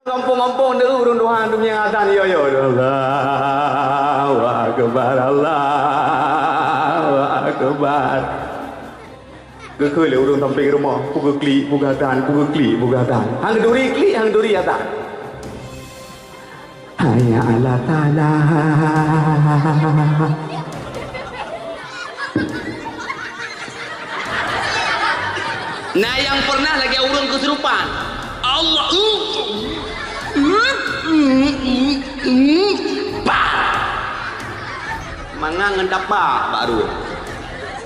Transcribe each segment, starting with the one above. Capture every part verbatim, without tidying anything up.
Kampung-kampung deuh ureuëng tuha dum nyang azan yo yo. Allahu akbar, Allahu akbar. Geukheun lé ureuëng sampéng rumoh, peue geuklik, peue geuazan, peue geuklik, peue geuazan. Hang duri klik, hang duri azan. Hayya 'ala salah. Na nyang pernah lagée ureuëng keusurupan. Allah. Bah. Mangang ngon tapa bak rueng.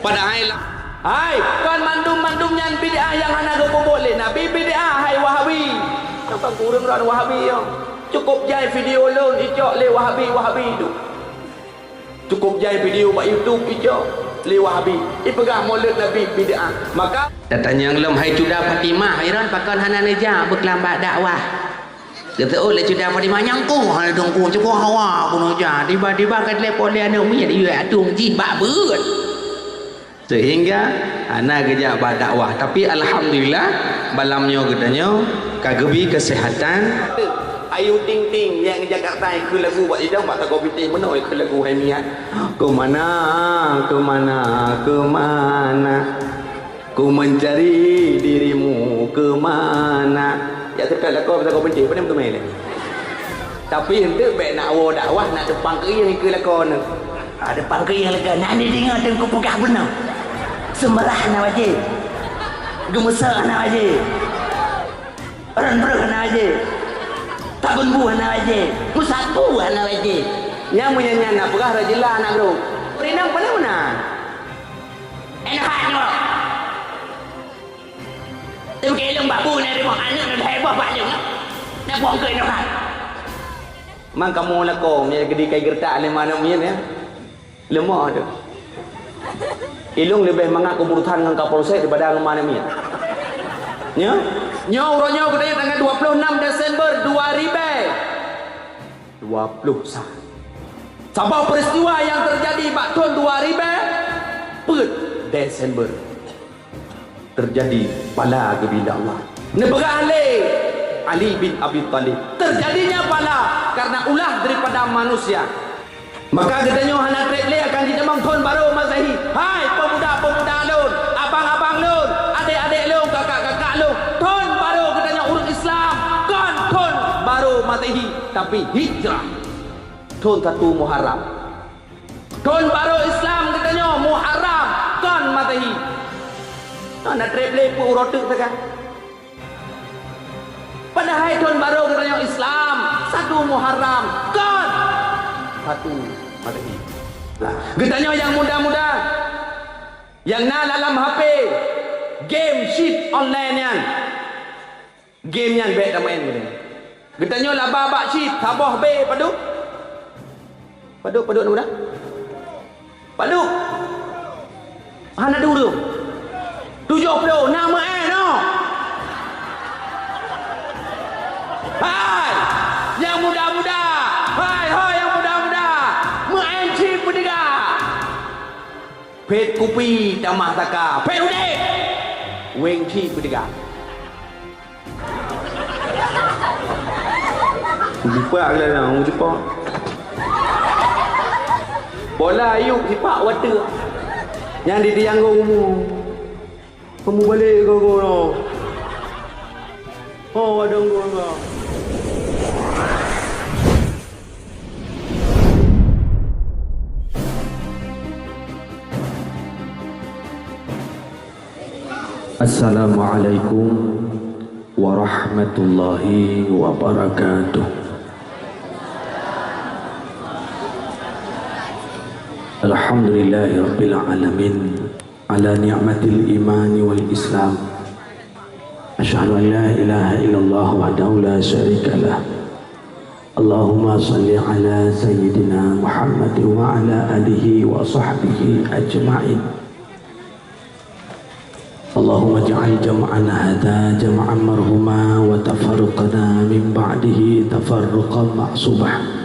Padahai la-, hai, kon mandum-mandum nyan bid'ah nyang hana geupeubuet lé Nabi bid'ah, hai Wahabi. Teuntang ureuëng ran Wahabi nyoe. Cukup jai video lôn icok lé Wahabi-Wahabi tu. Cukup jai video bak YouTube icok lé Wahabi. Ipeugah Maulud Nabi bid'ah. Maka tatanyong lom hai Cuda Fatimah, iron pakon hana neujak beukeulambak dakwah. Geuteuôt lé Cuda Fatimah nyang koh hana teungku, cukoh hawa keunoe jak. Tiba-tiba ka telepon lé aneuk miet, yue ateueng jih bak beuet. Sehingga hana geujak bak dakwah. Tapi alhamdulillah, malam nyoe geutanyoe ka geubi keuseuhatan. Ayu Ting Ting nyang Jakarta ikheun lagu bak idong bak Sagoe Pinteh meunoe ikheun lagu hai miet. Kemana, kemana, kemana? Ku mencari dirimu ke mana? Ya, seutôt lakoe pasai kau benci, peue nyang meuteumé lé? Tapi eunteuk bék nak woe dakwah, nak teupang keuieng ikeue lakoe nyoe. Ah, teupang keuieng lakoe, nak neudeungoe teungku peugah beuna. Seumeurah hana wajéb. Geumeuseuk hana wajéb. Ron breuh hana wajéb. Takon bu hana wajéb. Meusapu hana wajéb. Nyang meunyan nyan na peugah rajin lah aneuk droe. Peurinong peue na meunan? Enak nyoe. Tapi ilong bak bu na rumoh aneuk na heboh bak lôn. Na buang keu enak. Mang kamoe lakoe, meunyo geudi kai geureutak lé manok miet, ya. Leumah tu. Ilong leubeh mangat keumurusan ngon Kapolsek daripada ngon manok miet. Nya? Nyoe uroe nyoe geutanyoe tanggai dua ploh nam Desember dua ribèe dua ploh sa. Saboh peristiwa nyang teujadi bak thon dua ribèe peuet Desember. Teujadi bala geubila Allah. Neupeugah lé Ali bin Abi Thalib, teujadinya bala karena ulah daripada manusia. Maka geutanyoe hana treb lé akan jitamong thon barô Masehi. Hai peumuda-peumuda lôn, abang-abang lôn, adék-adék lôn, kakak-kakak lôn, thon barô geutanyoe ureuëng Islam kon thon barô Masehi, tapi Hijrah. Thon satu Muharram. Thon barô Islam geutanyoe Muharram kon Masehi. Hana treb lé peue uroe teuk sagai. Padahai thon barô geutanyoe Islam satu Muharram kon satu Masehi. Nah, geutanyoe nyang muda-muda nyang na lam H P game chip online nyan. Game nyan bék tameu'en geutanyoe. Geutanyoe laba bak chip saboh B padub? Padub, padub na muda? Padub? Hana dua. Tujoh ploh na meu'en noh. Hai, nyang muda-muda. Hai, hai, nyang muda-muda. Meu'en chip peutiga. Phet kupi tamah saka, phet udép. Weng chip peutiga. Jipak geulah nyang jipak. Bola ayuk jipak wateuk. Nyang di tiang gong umu. Kamu balik ke gong. Oh, ada gong. Assalamualaikum warahmatullahi wabarakatuh. Alhamdulillahirabbil alamin ala ni'matil imani wal islam. Asyhadu an la ilaha illallah wahdahu la syarikalah. Allahumma salli ala sayyidina Muhammad wa ala alihi wa sahbihi ajma'in. Allahumma ja'al jam'ana hadza jam'an marhuma wa tafarruqana min ba'dihi tafarruqan ma'subah.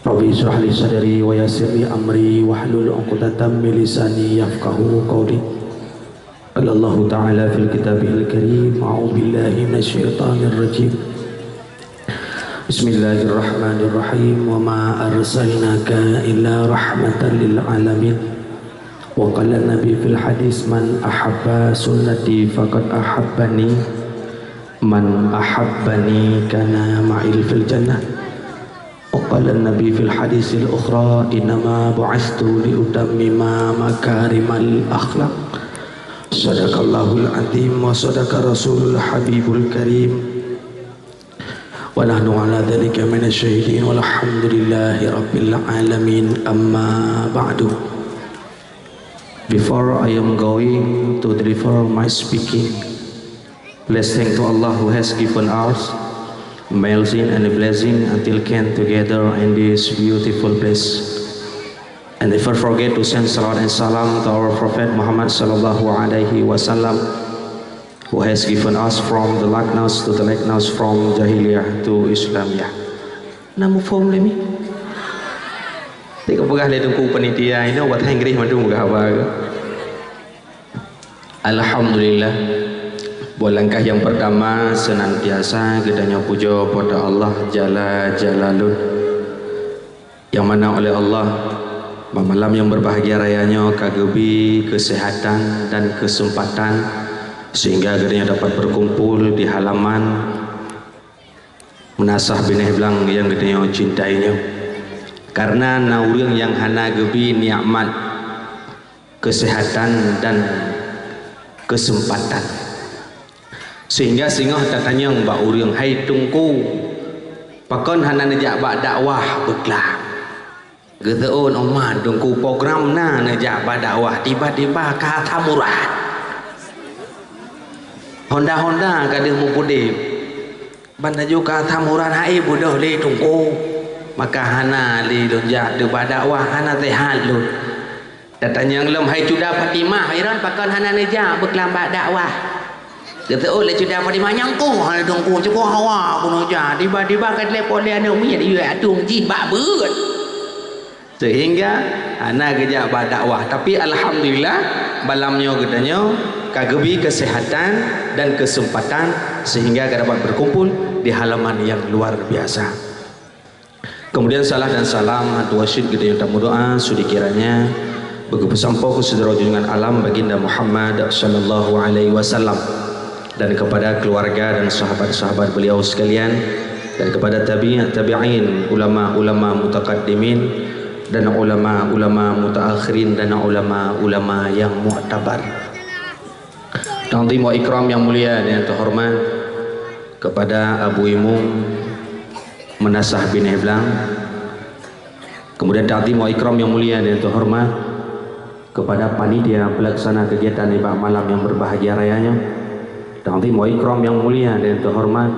Rabbi israh li sadri wa yassir li amri wahlul 'uqdatam min lisani yafqahu qawli. قال الله تعالى في كتابه الكريم: أعوذ بالله من الشيطان الرجيم. بسم الله الرحمن الرحيم. وما أرسلناك إلا رحمة للعالمين. وقال النبي في الحديث: من أحب سنتي فقد أحبني، من أحبني كان معي في الجنة. وقال النبي في الحديث الأخرى: إنما بعثت لأتمم مكارم الأخلاق. صدق الله العظيم وصدق رسول الحبيب الكريم. ونحن على ذلك من الشاهدين والحمد لله رب العالمين. أما بعد. Before I am going to deliver my speaking, let's thank to Allah who has given us mercy and blessing until came together in this beautiful place. And never forget to send salawat and salam to our Prophet Muhammad sallallahu alaihi wasallam, who has given us from the darkness to the lightness, from jahiliyah to Islamiyah. Na muphom lé mi? Teuk peugah lé teungku panitia, inoe bahasa Inggris mandum peugah haba ke? Alhamdulillah. Buat langkah yang pertama, senantiasa geutanyoe pujoe Po teu Allah Jalla Jalaluh, yang mana oleh Allah, bak malam yang berbahagia raya nyoe ka geubi kesehatan dan kesempatan sehingga geutanyoe dapat berkumpul di halaman Meunasah Binéh Blang nyang geutanyoe cintai nyoe. Karena na ureuëng nyang hana geubi nikmat kesehatan dan kesempatan. Sehingga singoh tatanyong bak ureuëng, "Hai Teungku, pakon hana neujak bak dakwah beuklam?" Geuseuôt umat Teungku, program na neujak bak dakwah, tiba-tiba ka asam urat. Honda-honda ka deuh mupudeb. Ban laju ka asam urat hai beudôh lé Teungku. Maka hana lé lôn jak bak dakwah, hana seuhat lôn. Tatanyong lom, "Hai Cuda Fatimah, Iran pakon hana neujak beuklam bak dakwah?" Geuseuôt lé Cuda Fatimah, "Nyang keuh hai Teungku, cuba hawa keunoe jak." Tiba-tiba ka telepon lé aneuk miet, "Yue ateueng jih bak beuet." Sehingga hana geujak bak dakwah. Tapi alhamdulillah, malam nyoe geutanyoe ka geubi kesehatan dan kesempatan sehingga ka dapat berkumpul di halaman yang luar biasa. Kemudian salah dan salam hatu wasyit geutanyoe tameudoa sudi kiranya beugeupeusampoe keu syedara junjungan alam Baginda Muhammad sallallahu alaihi wasallam dan kepada keluarga dan sahabat-sahabat beliau sekalian dan kepada tabi'in tabi'in, ulama-ulama mutakaddimin dan ulama-ulama mutaakhirin dan ulama-ulama yang mu'tabar. Takzim wa ikram yang mulia dan yang terhormat kepada Abu Imum Meunasah Binéh Blang. Kemudian takzim wa ikram yang mulia dan yang terhormat kepada panitia pelaksana kegiatan nibak malam yang berbahagia raya nyoe. Takzim wa ikram yang mulia dan yang terhormat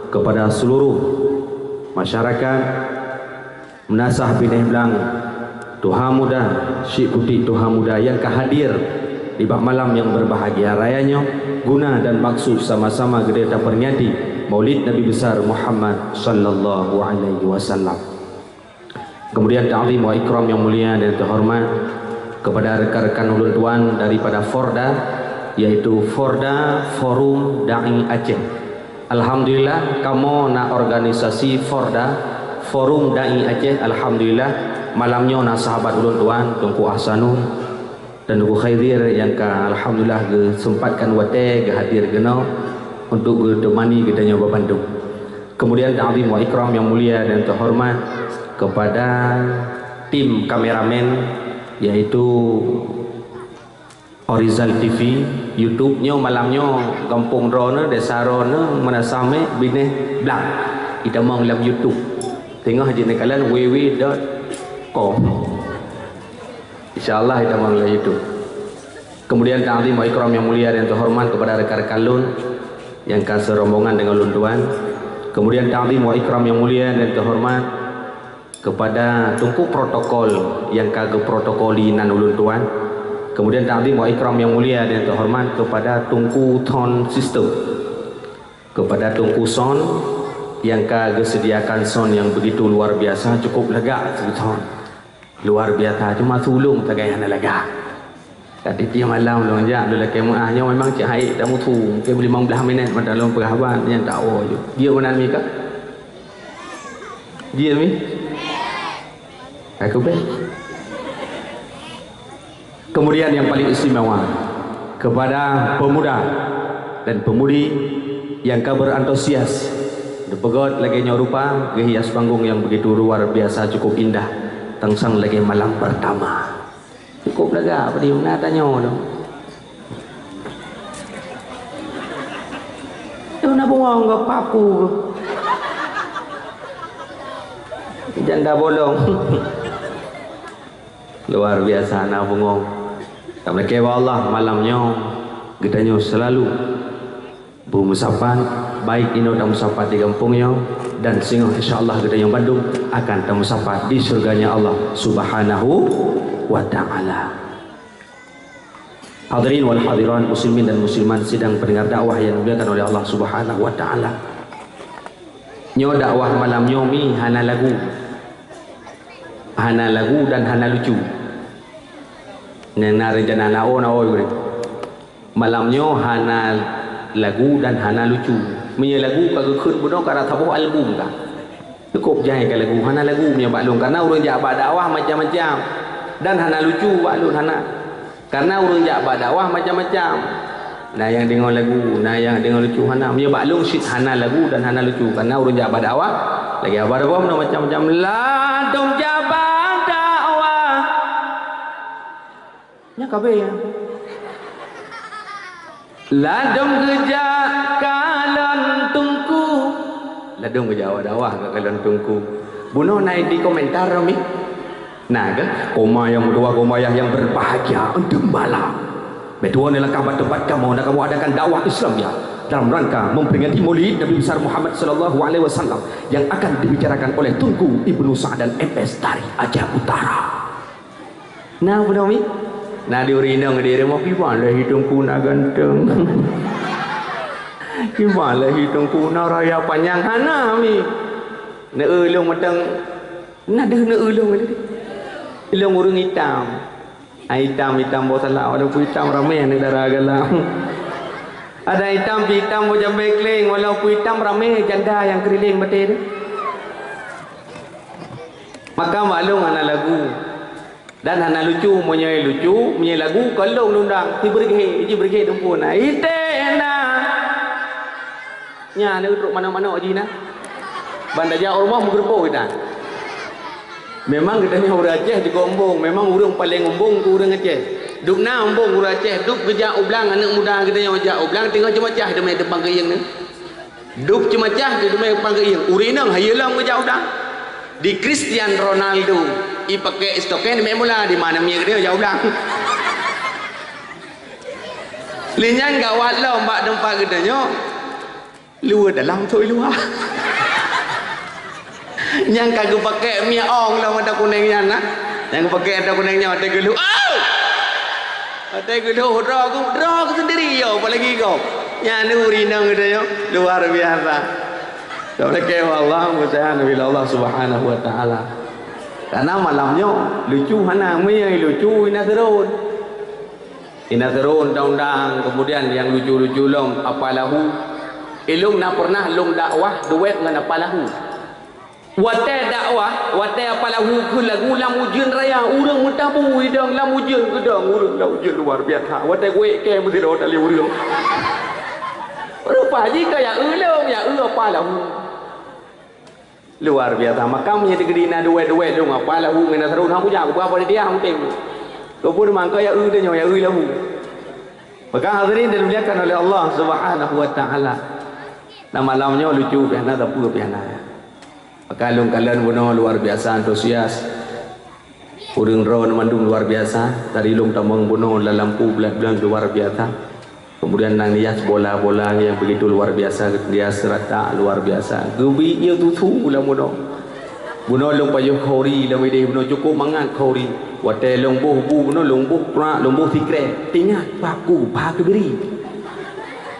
kepada seluruh masyarakat Meunasah Binéh Blang, tuha muda, syiek putéh tuha muda nyang ka hadir nibak malam nyang berbahagia raya nyoe, guna dan maksud sama-sama geutanyoe taperingati Maulid Nabi Besar Muhammad sallallahu alaihi wasallam. Kemudian takzim wa ikram yang mulia dan terhormat kepada rekan-rekan ulôn tuan daripada Forda, yaitu Forda Forum Da'i Aceh. Alhamdulillah, kamoe na organisasi Forda, Forum Da'i Aceh. Alhamdulillah, malam nyoe na sahabat ulôn tuan, Teungku Ahsanul dan Teungku Khaidir nyang ka alhamdulillah geuseumpatkan watée geuhadir keunoe untuk geuteumani geutanyoe bandum. Kemudian takzim wa ikram yang mulia dan terhormat kepada tim kameramen, yaitu Orizal T V, YouTube nyoe malam nyoe gampông droeneuh, desa droeneuh, Meunasah Binéh Blang. Itamong lam YouTube. Teungoh jih neukalon w w w dot com. Insya Allah itamong lam YouTube. Kemudian takzim wa ikram yang mulia dan terhormat kepada rekan-rekan lôn nyang ka serombongan dengan lôn tuan. Kemudian takzim wa ikram yang mulia dan terhormat kepada Teungku Protokol nyang ka geuprotokoli nan ulôn tuan. Kemudian takzim wa ikram yang mulia dan terhormat kepada Teungku Sound System. Kepada Teungku Sound nyang ka geuseudiakan sound nyang begitu luar biasa, cukup lagak sound. Luar biasa, cuma sulông sagai hana lagak. Tadi tiep malam lôn jak, lôn lakée meu'ah. Nyoe memang cit hai tamusu, mungkin limong blaih minét mantong lôn peugah haba, nyan tawoe ju. Jeuet meunan mi ka? Jeuet mi? Aku beh. Kemudian yang paling istimewa, kepada pemuda dan pemudi yang ka berantusias, dipeugöt lagée nyoe rupa, geuhias panggong yang begitu luar biasa, cukup indah, tangsang lagée malam pertama. Cukup lagak, padahai na tanyoe tu. Tu na bungong ke papu ke? Janda bolong. Luar biasa na bungong. Tameulakée bak Allah, malam nyoe geutanyoe selalu beumusapat, baik inoe tamusapat di gampông nyoe dan singoh, insya Allah geutanyoe bandum akan tamusapat di syurganya Allah Subhanahu wa Ta'ala. Hadirin wal hadirat, muslimin dan muslimat sidang pendengar dakwah yang dimuliakan oleh Allah Subhanahu wa Ta'ala. Nyoe dakwah malam nyoe mi hana lagu. Hana lagu dan hana lucu. Nyang na rencana na oh, na oh, malam nyoe hana lagu dan hana lucu. Meunyoe lagu ka geukheun bunoe ka rasa boh album ka. Cukup jai ka lagu, hana lagu meunyoe bak lôn, karena ureuëng jak bak dakwah macam-macam. Dan hana lucu bak lôn, hana. Karena ureuëng jak bak dakwah macam-macam. Na nyang deungoe lagu, na nyang deungoe lucu, hana. Meunyoe bak lôn cit hana lagu dan hana lucu, karena ureuëng jak bak dakwah lagée haba-haba meunyoe macam-macam. Ladom jak bak dakwah. Nyan ka beh. Ladom geujak kalon teungku. Ladom geujak dakwah ka kalon teungku. Bunoe na di komentar, Romi? Na ke? Koma yang dua, koma yang, yang berbahagia untuk malam. Betul ni langkah bak tempat kamu, nak kamu adakan dakwah Islam ya, dalam rangka memperingati Maulid Nabi besar Muhammad sallallahu alaihi wasallam yang akan dibicarakan oleh Teungku Ibnu Sa'dan M S dari Aceh Utara. Na bunoe mi? Na di ureuëng inong di rumoh, kiban lé hi teungku na ganteng. Kiban lé hi teungku na raya panyang, hana mi. Neu-eu lôn mantong, na deuh neu-eu lôn tadi. Lôn ureuëng itam. Ai itam, itam boh salak, walaupun itam ramé aneuk dara galam. Ada itam pi itam boh jamé kleng, walaupun itam ramé janda nyang keuriling batée tu. Maka maklum hana lagu. Dan hana lucu, meunyoe lucu, meunyoe lagu, kon lôn undang, si Beureuguek, si Beureuguek Dumpon. Itée na. Nyan, na trok manok-manok jih na. Ban tajak u rumoh meugeureuboh geutanyoe. Memang geutanyoe ureuëng Aceh juga umbong, memang ureuëng paleng umbong keu ureuëng Aceh. Dub na umbong ureuëng Aceh, dub geujak u blang, aneuk muda geutanyoe jak u blang, teungoh jeumacah teumé teupang keuieng nyoe. Dub jeumacah teumé teupang keuieng, ureuëng inong hayeu lom geujak u blang. Di Cristiano Ronaldo, i pakai stoken mé mula di mana mie geutanyoe jak u blang. Lé nyan gawat lom bak teumpat geutanyoe. Luwa dalam, sôi luwa. Nyang ka geupakék mie ong lam mata kuneng nyan na. Nyang geupakék mata kuneng nyan watée geuluh. Au! Watée geuluh droe geuh, droe geuh sendiri yo, apalagi gob. Nyan ureuëng inong geutanyoe luar biasa. Tameulakée bak Allah, meusajan ubé Allah Subhanahu wa Taala. Karena malam nyoe lucu hana, meunyoe lucu ina seurôn. Ina seurôn undang-undang, kemudian nyang lucu-lucu lom, apa lahu. Ilôn na pernah lôn dakwah duet ngon apa lahu. Watée dakwah, watée apa lahu keu lagu lam ujeuen raya, ureuëng meutabu idong lam ujeuen, geudong ureuëng lam ujeuen luar biasa. Watée guek kée meusidroe tali ureuëng. Rupa jih ka ya eu lôn, ya eu apa lahu. Luar biasa. Maka meunyoe di Kediri na duet-duet dong, apa lahu ngon na seurôn, hana kujak, kupeugah panitia, hana kutem. Keupeue mangko ya eu tanyoe, ya eu lahu. Maka hadirin dimuliakan oleh Allah Subhanahu wa Taala. Na malam nyoe lucu piah na, tapi piah na. Maka lôn kalon bunoe luar biasa antusias. Ureuëng droe mandum luar biasa, dari lôn tamong bunoe lam lampu bulat-bulat luar biasa. Kemudian nang hias bola-bola yang begitu luar biasa, hias seuratak luar biasa. Geubi ié tutu bunoe. Bunoe lôn pajoh khori lam ideh bunoe, cukup mangat khori. Watée lôn boh bu bunoe, lôn boh prak, lôn boh sikrek. Teuingat paku, pha keubiri.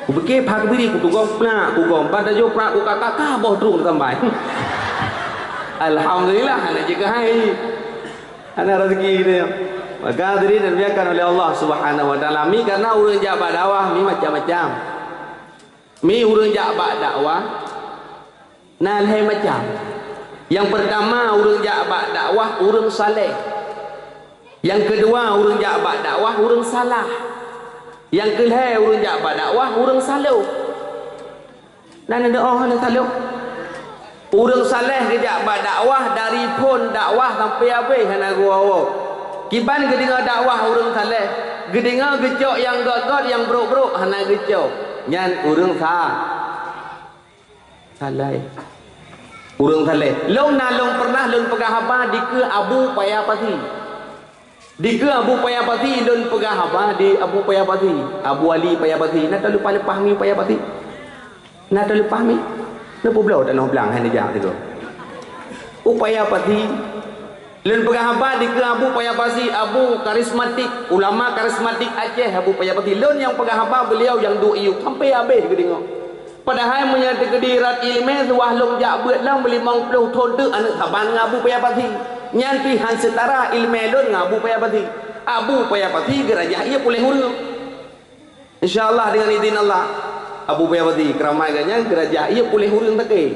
Kupike pha keubiri, kutugom prak, kugom. Ban tajoh prak, kukaka-kaka boh trueng sampai. Alhamdulillah, hana jikeuhai. Hana rezeki geutanyoe. Maka hadirin dimuliakan oleh Allah Subhanahu wa Taala, mi karena ureuëng jak bak dakwah mi macam-macam. Mi ureuëng jak bak dakwah na lhée macam. Yang pertama, ureuëng jak bak dakwah ureuëng saleh. Yang kedua, ureuëng jak bak dakwah ureuëng salah. Yang keulhée, ureuëng jak bak dakwah ureuëng saloh. Na neudoa hana saloh. Ureuëng saleh geujak bak dakwah dari phon dakwah sampai habéh hana geuwoe-woe. Kiban geudeungoe dakwah ureuëng saleh, geudeungoe geucok nyang gét-gét nyang brok-brok hana geucok. Nyan ureuëng sa-, saleh. Ureuëng saleh. Lôn na lôn pernah lôn peugah haba dikeue Abu Paya Pasi. Dikeue Abu Paya Pasi lôn peugah haba di Abu Paya Pasi, Abu Ali Paya Pasi, na teuleupah-leupah mi Paya Pasi. Na teuleupah mi. Neupubloe tanoh blang hai neujak sigoe. U Paya Pasi, lôn peugah haba dikeue Abu Paya Pasi, Abu karismatik, ulama karismatik Aceh Abu Paya Pasi. Lôn nyang peugah haba beuliau nyang duek iyup sampai habéh geudeungoe. Padahai meunyoe teukeudi rot iéleumé, suwah lôn jak beuet lom limong ploh thon teuk aneuëk saban ngon Abu Paya Pasi. Nyan pih han seutara iéleumé lôn ngon Abu Paya Pasi. Abu Paya Pasi geurajah ié puléh ureuëng. Insya Allah, dengan izin Allah, Abu Paya Pasi keuramat geuh nyan geurajah ié puléh ureuëng sakét.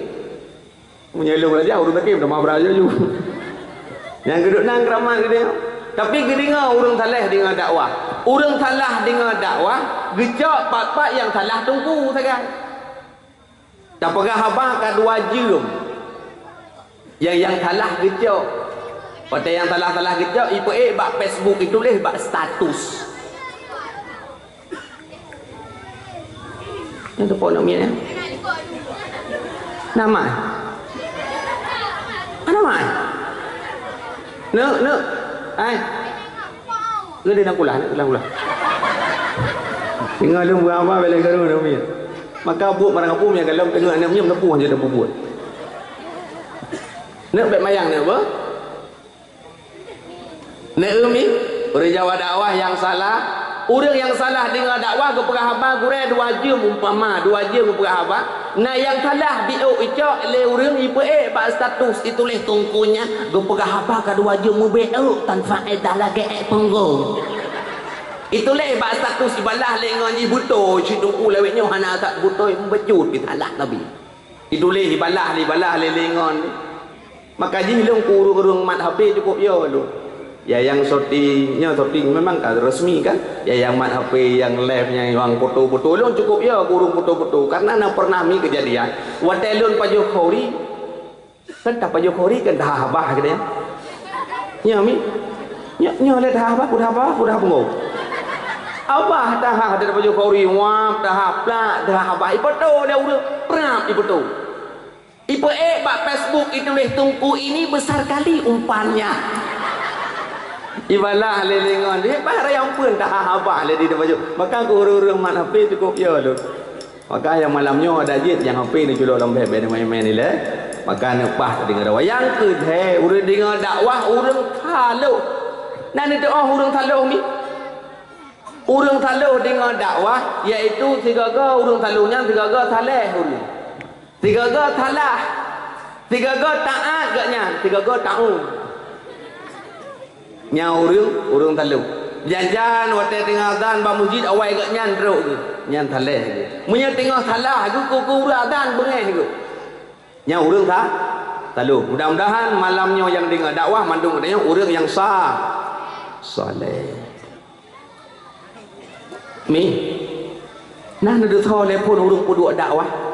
Meunyoe lôn geurajah ureuëng sakét, meutamah beurajah ju. Nyang geuduek nan keuramat geuh nyan. Tapi geudeungoe ureuëng saleh deungoe dakwah. Ureuëng salah deungoe dakwah, geucok pat-pat nyang salah teungku sagai. Tapeugah haba ka dua jeuem. Nyang, nyang salah geucok. Watée nyang salah-salah geucok, ipeuék bak Facebook, ituléh bak status. Nyan teupok neuk miet nyan. Nama? Nama? Neuk, neuk. Ai. Ngon di nak kulah, nak kulah, kulah. Tinggai lôn beurapa bela garu dah miet. Maka buet barang apui nyang galom teungoh aneuk miet meuteupeue je dah bubuet. Nak bek mayang nak apa? Nak umi? Ureuëng Jawa dakwah nyang salah. Ureuëng nyang salah deungoe dakwah geupeugah haba gurée dua jeuem umpama, dua jeuem geupeugah haba. Na nyang salah biôk icok lé ureuëng ipeuék bak status ituléh teungku nyan geupeugah haba ka dua jeuem mubiôk tan faedah lagée ék peunggong. Ituléh bak status ibalah lé ngon jih beutôi, si teungku lawét nyoe hana that beutôi, beujeuet pih salah Nabi. Ituléh ibalah, ibalah lé lé ngon. Maka jih lôn keu ureuëng-ureuëng mat H P cukup yo lôn. Ya nyang syuting, nyoe syuting memang ka resmi kan? Ya nyang mat H P, nyang live, nyang foto-foto lôn cukup yo keu ureuëng foto-foto. Karena na pernah mi kejadian. Watée lôn pajoh khori, kan tapajoh khori kan dah habah gitu ya. Nyoe mi. Nyoe, nyoe lé dah habah, udah habah, udah bengong. Abah dah dah pajoh khori, wap dah plak, dah habah. Ifoto dia ureuëng, prap ifoto. Ipeuék bak Facebook ituléh teungku ini besar kali umpannya. Ibalah lé lé ngon, eh, bah raya umpeuen dah habah lé di depan. Maka keu ureuëng-ureuëng mat H P cukup yo lôn. Maka nyang malam nyoe ada jeuet nyang H P neuculok lam beh-beh main-main ilée. Maka neupah teudeungoe dakwah. Nyang keudeh ureuëng deungoe dakwah ureuëng taloh. Na neutuoh ureuëng taloh mi. Ureuëng taloh deungoe dakwah yaitu sigaga ureuëng taloh nyan sigaga saleh ureuëng. Sigaga salah, sigaga taát geuh nyan, sigaga taun. Nyan ureuëng, ureuëng taloh. Jan-jan watée teungoh azan bak meuseujid awai geuh nyan trok geuh, nyan saleh geuh. Meunyoe teungoh salah geuh keu ureuëng azan beungéh geuh. Nyan ureuëng sa-, taloh. Mudah-mudahan malam nyoe nyang deungoe dakwah mandum geutanyoe ureuëng nyang sa-, saleh. Mi, na neudeusa lé phon ureuëng peuduek dakwah?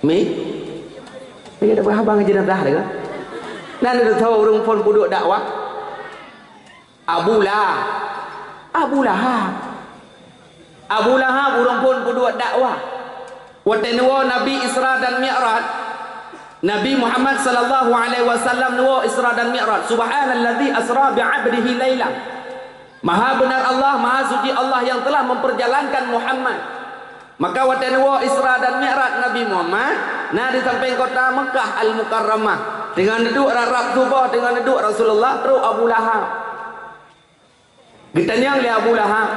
Mi, lagée dakwah abang jenazah lagée. Na neudeusa ureuëng phon peuduek dakwah? Abu Lahab. Abu Lahab. Abu Lahab ureuëng phon peuduek dakwah. Watée neuwoe Nabi Isra dan Mi'raj, Nabi Muhammad sallallahu alaihi wasallam neuwoe Isra dan Mi'raj. Subhanalladzi asra bi'abdihi lailan. Maha benar Allah, maha suci Allah yang telah memperjalankan Muhammad. Maka watée neuwoe Isra dan Mi'raj Nabi Muhammad, na di sampéng kota Mekah Al-Mukarramah. Teungoh neuduek rab-rab suboh, teungoh neuduek Rasulullah, trok Abu Lahab. Geutanyong lé Abu Lahab,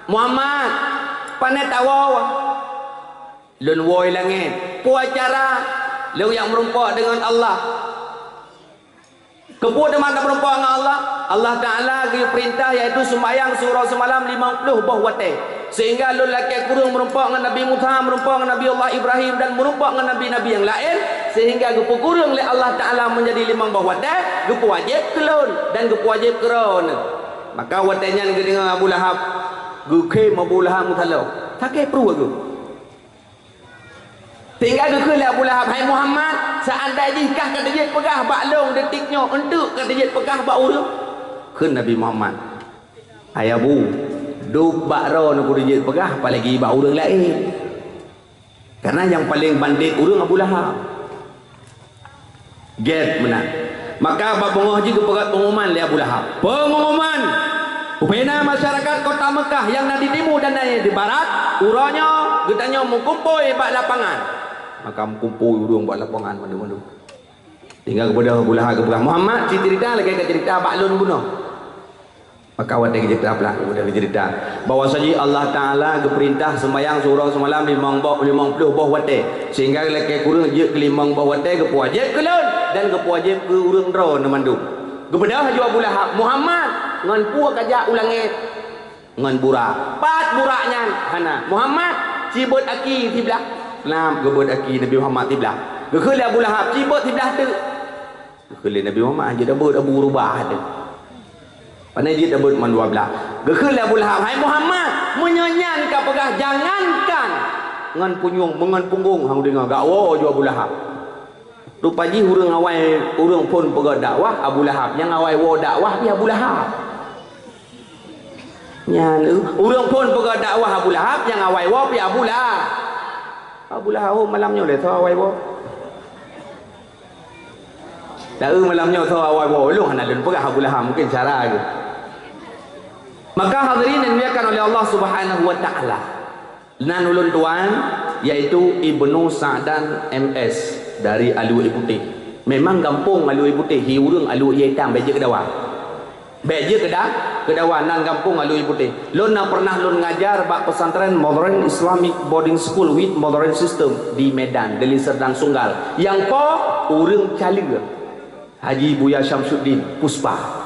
"Muhammad, pane tawoe?" "Lôn woe langét." "Peue cara?" "Lôn jak meurumpok deungon Allah." Keupeue teuma tameureumpok ngon Allah? Allah Taala geupeurintah, yaitu seumayang siuroe simalam limong ploh boh watée. Sehingga lôn lakée kureueng meureumpok ngon Nabi Musa, meureumpok ngon Nabi Allah Ibrahim, dan meureumpok ngon nabi-nabi nyang laén, sehingga geupeukureueng lé Allah Taala meunjadi limong boh watée, geupeuwajéb keu lôn dan geupeuwajéb keu droeneuh. Maka watée nyan geudeungoe Abu Lahab, geukhém Abu Lahab meusalông, sakét pruet geuh. Sehingga geukheun lé Abu Lahab, "Hai Muhammad, seandai jih kah ka teujeuet peugah bak lôn detik nyoe, eunteuk ka teujeuet peugah bak ureueng?" Kheun Nabi Muhammad, "Hai Abu, dub bak droeneuh kujeuet peugah, apalagi bak ureueng laén." Karena nyang paleng bandét ureueng Abu Lahab. Gét meunan. Maka bak beungoh jih geupeugah pengumuman lé Abu Lahab. Pengumuman! Ubena masyarakat kota Mekah nyang na di timu dan na di barat, uroe nyoe geutanyoe meukumpôi bak lapangan. Maka meukumpôi ureueng bak lapangan mandum-mandum. Tinggai geubeudôh Abu Lahab geupeugah, "Muhammad, ci ceurita lagée ka ceurita bak lôn bunoe." Maka watée geuceurita, Abu Lahab geuceurita bahwa saji Allah Taala geupeurintah seumayang siuroe simalam limong boh, limong ploh boh watée, sehingga lakée kureueng jeuet keu limong boh watée geupeuwajéb keu lôn dan geupeuwajéb keu ureueng droeneuh mandum. Geubeudôh laju Abu Lahab, "Muhammad, ngon peue kajak u langét?" "Ngon burak." "Pat burak nyan?" "Hana." "Muhammad, ci beuet aki siblah." Seulab geubeuet aki Nabi Muhammad siblah. Geukheun lé Abu Lahab, "Ci beuet siblah teuk." Geukheun lé Nabi Muhammad, "Jeuet tabeuet Abu Rubah teuh." Pane jeuet tabeuet mandua blaih. Geukheun lé Abu Lahab, "Hai Muhammad, meunyoe nyan kapeugah, jangankan ngon punyueng, meungon punggong han kudeungoe." Gak woe ju Abu Lahab. Rupa jih ureueng awai, ureueng phon peugah dakwah Abu Lahab, nyang awai woe dakwah pih Abu Lahab. Nyan, ureueng phon peugah dakwah Abu Lahab, nyang awai woe pih Abu Lahab. Abu Lahab, "Oh, malam nyoe lé soe awai woe?" Taeu malam nyoe soe awai woe, ulôn hana lôn peugah Abu Lahab, mungkin cara geuh. Maka hadirin yang dimuliakan oleh Allah Subhanahu wa Taala, nan ulôn tuan, yaitu Ibnu Sa'dan M S dari Alue Putih. Memang gampông Alue Putih, hi ureueng Alue Itam, bék jeuet keu dawa. Bék jeuet keu da-, keu dawa, nan gampông Alue Putih. Lôn na pernah lôn ngajar bak pesantren Modern Islamic Boarding School with Modern System di Medan, di Liserdang Sungal. Nyang po ureueng Caleue, Haji Buya Syamsuddin Puspa.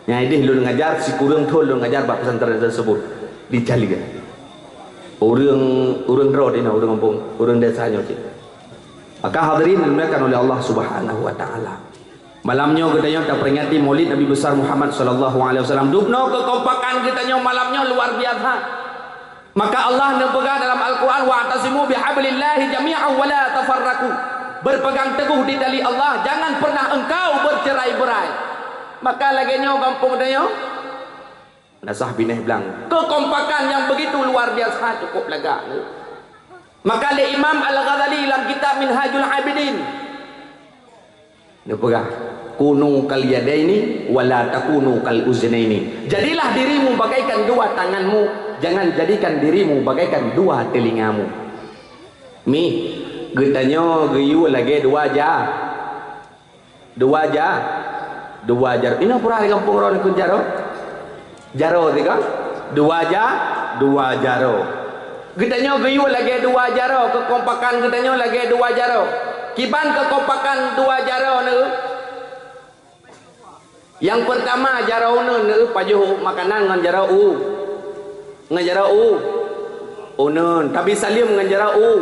Nyang ideh lôn ngajar, sikureueng thon lôn ngajar bak pesantren tersebut di Caleue. Ureueng, ureueng droe inoe, ureueng gampông, ureueng desa nyoe cit. Maka hadirin dimuliakan oleh Allah Subhanahu wa Taala. Malam nyoe geutanyoe taperingati Maulid Nabi Besar Muhammad sallallahu alaihi wasallam. Dubnoe keukompakan geutanyoe malam nyoe luar biasa. Maka Allah neupeugah dalam Al-Quran, "Wa'tasimu bihablillahi jami'an wa la tafarraqu." Berpegang teguh di tali Allah, jangan pernah engkau bercerai-berai. Maka lagée nyoe gampông geutanyoe, nasah binéh blang. Keukompakan nyang begitu luar biasa, cukup lagak. Maka lé Imam Al-Ghazali lam kitab Minhajul Abidin, neupeugah, "Kunu kal yadaini wa la takunu kal uznaini." Jadilah dirimu bagaikan dua tanganmu, jangan jadikan dirimu bagaikan dua telingamu. Mi, geutanyoe geuyue lagée dua ja-, dua ja-, dua jaroe. Inoe peurah di gampông droe neukheun jaroe? Jaroe teuka? Dua ja-, dua jaroe. Geutanyoe geuyue lagée dua jaroe, keukompakan geutanyoe lagée dua jaroe. Kiban keukompakan dua jaroe neuh? Nyang peurtama jaroe uneuen neuh, pajoh makanan ngon jaroe u. Ngon jaroe u. Uneuen, tabi saleuem ngon jaroe u.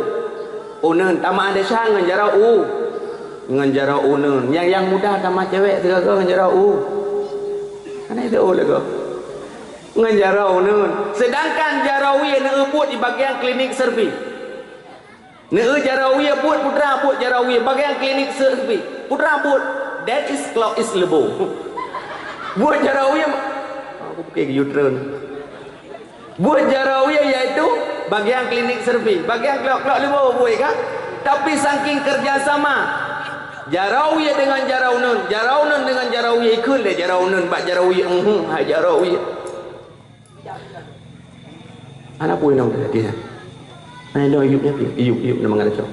Uneuen, tamah desya ngon jaroe u. Ngon jaroe uneuen. Nyang, nyang muda tamah cewek sigoe-goe ngon jaroe u. Hana itu u lagoe. Ngon jaroe uneuen. Sedangkan jaroe wie neubuet di bagian klinik servis. Neueu jaroe wie buet putra, buet jaroe wie bagian klinik servis. Putra buet, that is clock is lebo. Buet jaroe wie, aku pakai U-turn. Buet jaroe wie yaitu bagian klinik servis, bagian clock, clock lebo buet kan? Tapi saking kerjasama jaroe wie dengan jaroe uneuen, jaroe uneuen dengan jaroe wie, ikheun lé jaroe uneuen bak jaroe wie, "Uhum, hai jaroe wie." Hana peue inong teuka nyan. Hana inong iyup nyan, iyup, iyup, iyup, nama ngaran cok.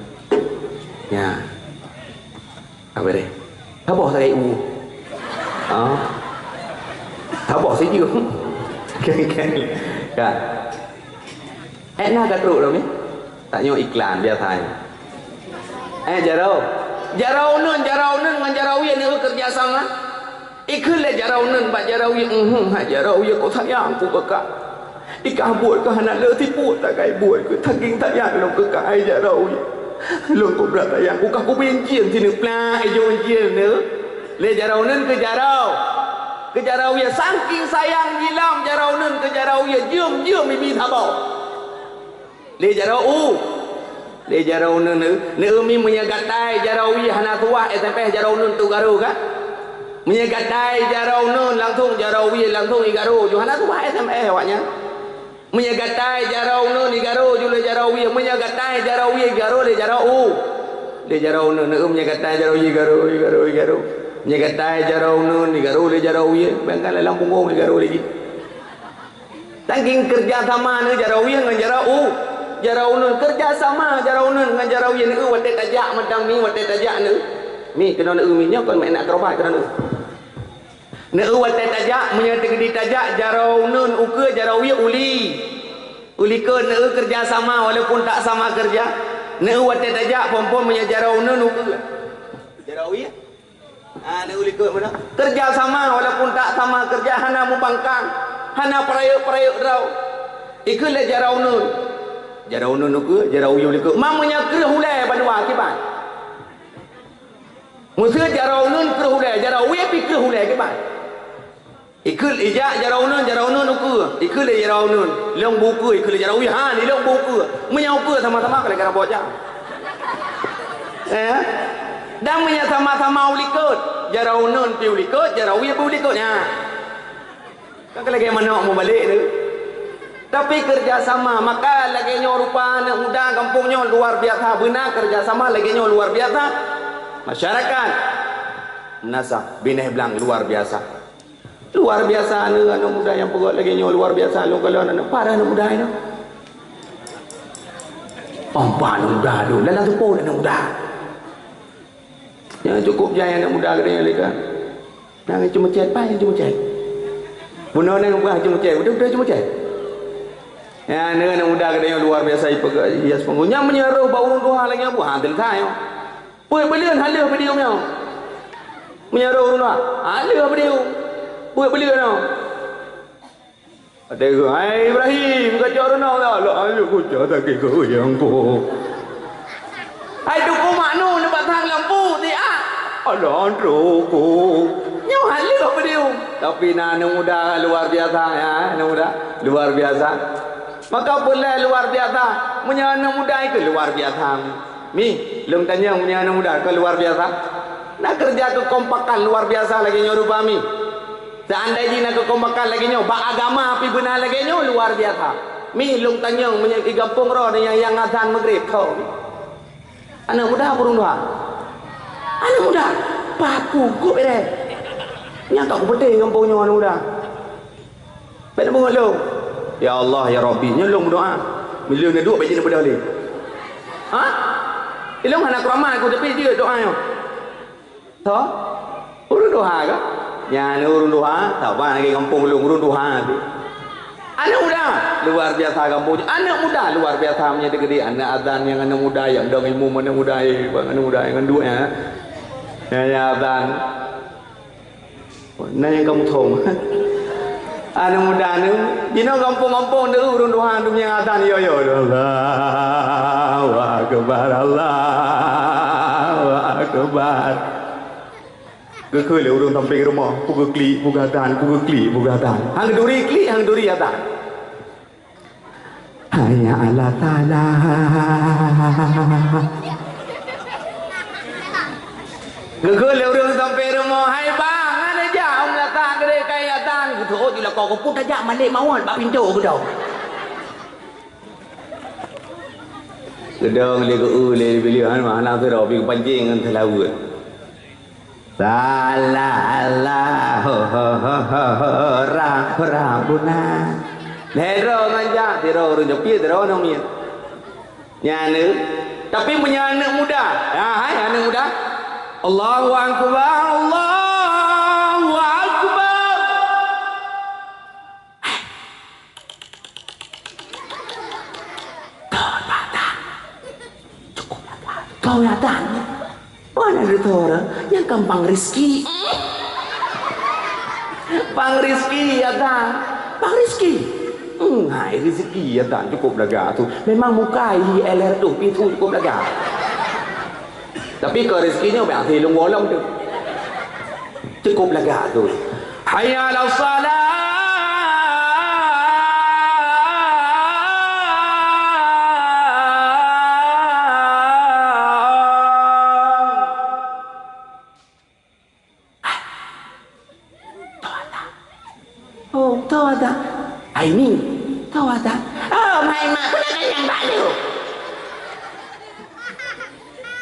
Ya. Apa deh? Saboh sagai u. Ha? Saboh sijeuh. Kan, kan. Kan. Eh, na ka trok dah ni? Tak nyoe iklan biasa ni. Eh, jaroe. Jaroe uneuen, jaroe uneuen ngon jaroe wie ni kerja sama. Ikheun lé jaroe uneun bak jaroe uyeh, "Uhum, hai jaroe uyeh, kok sayang ku keu kah. Ikah buet kah hana le siput takai buet keu, saking sayang lôn keu kah, hai jaroe uyeh. Lôn kobra sayang ku kah, kubi incien sineuk plak ijo incien neu." Lé jaroe uneun keu jaroe, keu jaroe uyeh, saking sayang jilom jaroe uneun keu jaroe uyeh, jeuem-jeuem ibi saboh. Lé jaroe u, lé jaroe uneun neu, neu mi meunyoe gatai jaroe uyeh hana tuwah S M S jaroe uneun tu garo ka? Meunyoe gatai jaroe uneun langsong jaroe uyeh langsong igaro ju hana tuwah S M S awaknyan. Meunyoe gatai jaroe uneun igaro ju lé jaroe uyeh, meunyoe gatai jaroe uyeh igaro lé jaroe u. Lé jaroe uneun neu meunyoe gatai jaroe uyeh igaro, igaro, igaro. Meunyoe gatai jaroe uneun igaro lé jaroe uyeh, bayangkan lam punggong igaro lé jih. Saking keureuja sama neu jaroe uyeh ngon jaroe u. Jaroe uneun keureuja sama jaroe uneun ngon jaroe uyeh neu watée tajak mantong mi watée tajak neu. Mi keunoe neu mi nyoe kon meunan akrobat keunoe neu. Neu watée tajak meunyoe teukeudi tajak jaroe uneun ukeue jaroe uyeh uli. Ulikot neu keureuja sama walaupun tak sama keureuja. Neu watée tajak phon-phon meunyoe jaroe uneun ukeue. Jaroe uyeh. Ah, neu likot meunan. Keureuja sama walaupun tak sama keureuja hana mubangkang, hana peurayeuk-peurayeuk droe. Ikheun lé jaroe uneun. Jaroe uneun ukeue, jaroe uyeh likot. Ma meunyoe kreueh ulée bandua kiban. Meuseu jaroe uneun kreueh ulée, jaroe uyeh pi kreueh ulée kiban. Ikheun ijak jaroe uneun, jaroe uneun ukeue. Ikheun lé jaroe uneun, lôn bu ukeue, ikheun lé jaroe uyeh, ha, ni lôn bu ukeue. Meunyoe ukeue sama-sama ka lagée rabot jak. Eh? Dan meunyoe sama-sama ulikot, jaroe uneun pi ulikot, jaroe uyeh pi ulikot. Nyan. Kan ka lagée manok mubalek tu. Tapi keureuja sama, maka lagée nyoe rupa aneuk muda gampông nyoe luar biasa. Beuna keureuja sama lagée nyoe luar biasa. Masyarakat Meunasah, Bineh Blang luar biasa. Luar biasa aneuk, aneuk muda nyang peugah lagée nyoe luar biasa. Lôn kalon aneuk, pareuen aneuk muda nyoe. Pampa aneuk muda tu, dalam seupôt aneuk muda. Nyang cukup jai aneuk muda geutanyoe lé ka. Nyang ceumeucét, paih nyang ceumeucét. Bunoe nyang buah ceumeucét, beutôi-beutôi ceumeucét. Nyang aneuk muda geutanyoe luar biasa ipeugah hias punggong. Nyang meunyoe roh bak ureueng tuha lagée nyoe, buah teuntang nyoe. Peuet buleuen han lheueh peudium nyoe. Meunyoe roh ureueng tuha, han lheueh peudium. Peuet buleuen nyoe. Ada, "Hai Ibrahim, kacok reunoe dah." "Lah, ayo kucok sakét kuyang po." "Hai Teungku Maknu, neubatang lampu siat." "Alah, Teungku." Nyoe han lheueh peudium. Tapi na aneuk muda luar biasa, ya, aneuk muda luar biasa. Maka peulai luar biasa. Meunyoe aneuk muda itu luar biasa. Mi, lôn tanyong meunyoe aneuk muda ka luar biasa. Na keureuja keukompakan luar biasa lagée nyoe rupa mi. Seandai jih na keukompakan lagée nyoe, bak agama pih beuna lagée nyoe luar biasa. Mi, lôn tanyong meunyoe di gampông droe nyang, nyang azan Maghrib, tho. Aneuk muda, ureueng tuha. Aneuk muda, papu gop ere. Nyang ka kupeuteh gampông nyoe aneuk muda. Bèk na beungoh lôn. Ya Allah, ya Rabbi, nyoe lôn meudoa. Meulheueh neuduek bèk jeuet neubeudoh lé. Ha? Ilôn hana keuramat ku, tapi jeuet doa nyoe. Tho? Ureueng tuha ka? Nyan ureueng tuha, saban lagèe gampông lôn ureueng tuha tu. Aneuk muda, luar biasa gampông. Aneuk muda, luar biasa meunyoe teukeudi aneuk azan nyang aneuk muda, nyang dong ilmu aneuk muda, eh, bang aneuk muda nyang duek nyan. Nyang, nyang azan. Na nyang ka muthong. Aneuk muda nyoe, jinoe gampông-gampông deuh ureueng tuha tu nyang azan yo-yo. Allahu Akbar, Allahu Akbar. Geukheun lé ureueng sampéng rumoh, peue geuklik, peue geuazan, peue geuklik, peue geuazan. Han geuturi klik, han geuturi azan. Hayya 'alas shalah. Geukheun lé ureueng sampéng rumoh, "Hai bang, hana jak u meunasah keudéh kayèe azan." Geuteuôt di lakoe, "Keupeue tajak malèe mawöt bak pintoe keudroe?" Geudong lé geu-eu lé bileuh, hana sidroe pih geupancéng ngon seulaweuet. Salah, salah, ho, ho, ho, ho, ho, ra, ho, ra, buna. Lhèe droe ngon jak, sidroe ureueng jopie, sidroe nong miet. Nyan, tapi meunyoe aneuk muda, ha, hai aneuk muda. Allahu Akbar, Allahu Akbar. Kau nyata. Cukup nyata. Kau nyata. Mana ada orang yang gampang rezeki? Bang Rizki, ya kan? Bang Rizki. Hmm, hai Rizki, ya kan? Cukup lagak tu. Memang muka hi L R tu, itu cukup lagak. Tapi keu Rizki nyoe biasa lôn wolong tu. Cukup lagak tu. Hayya 'alas shalah. Oh, tho ata. Ai ni, tho ata. Oh, mai mak, keuneuk kanyang bak lôn.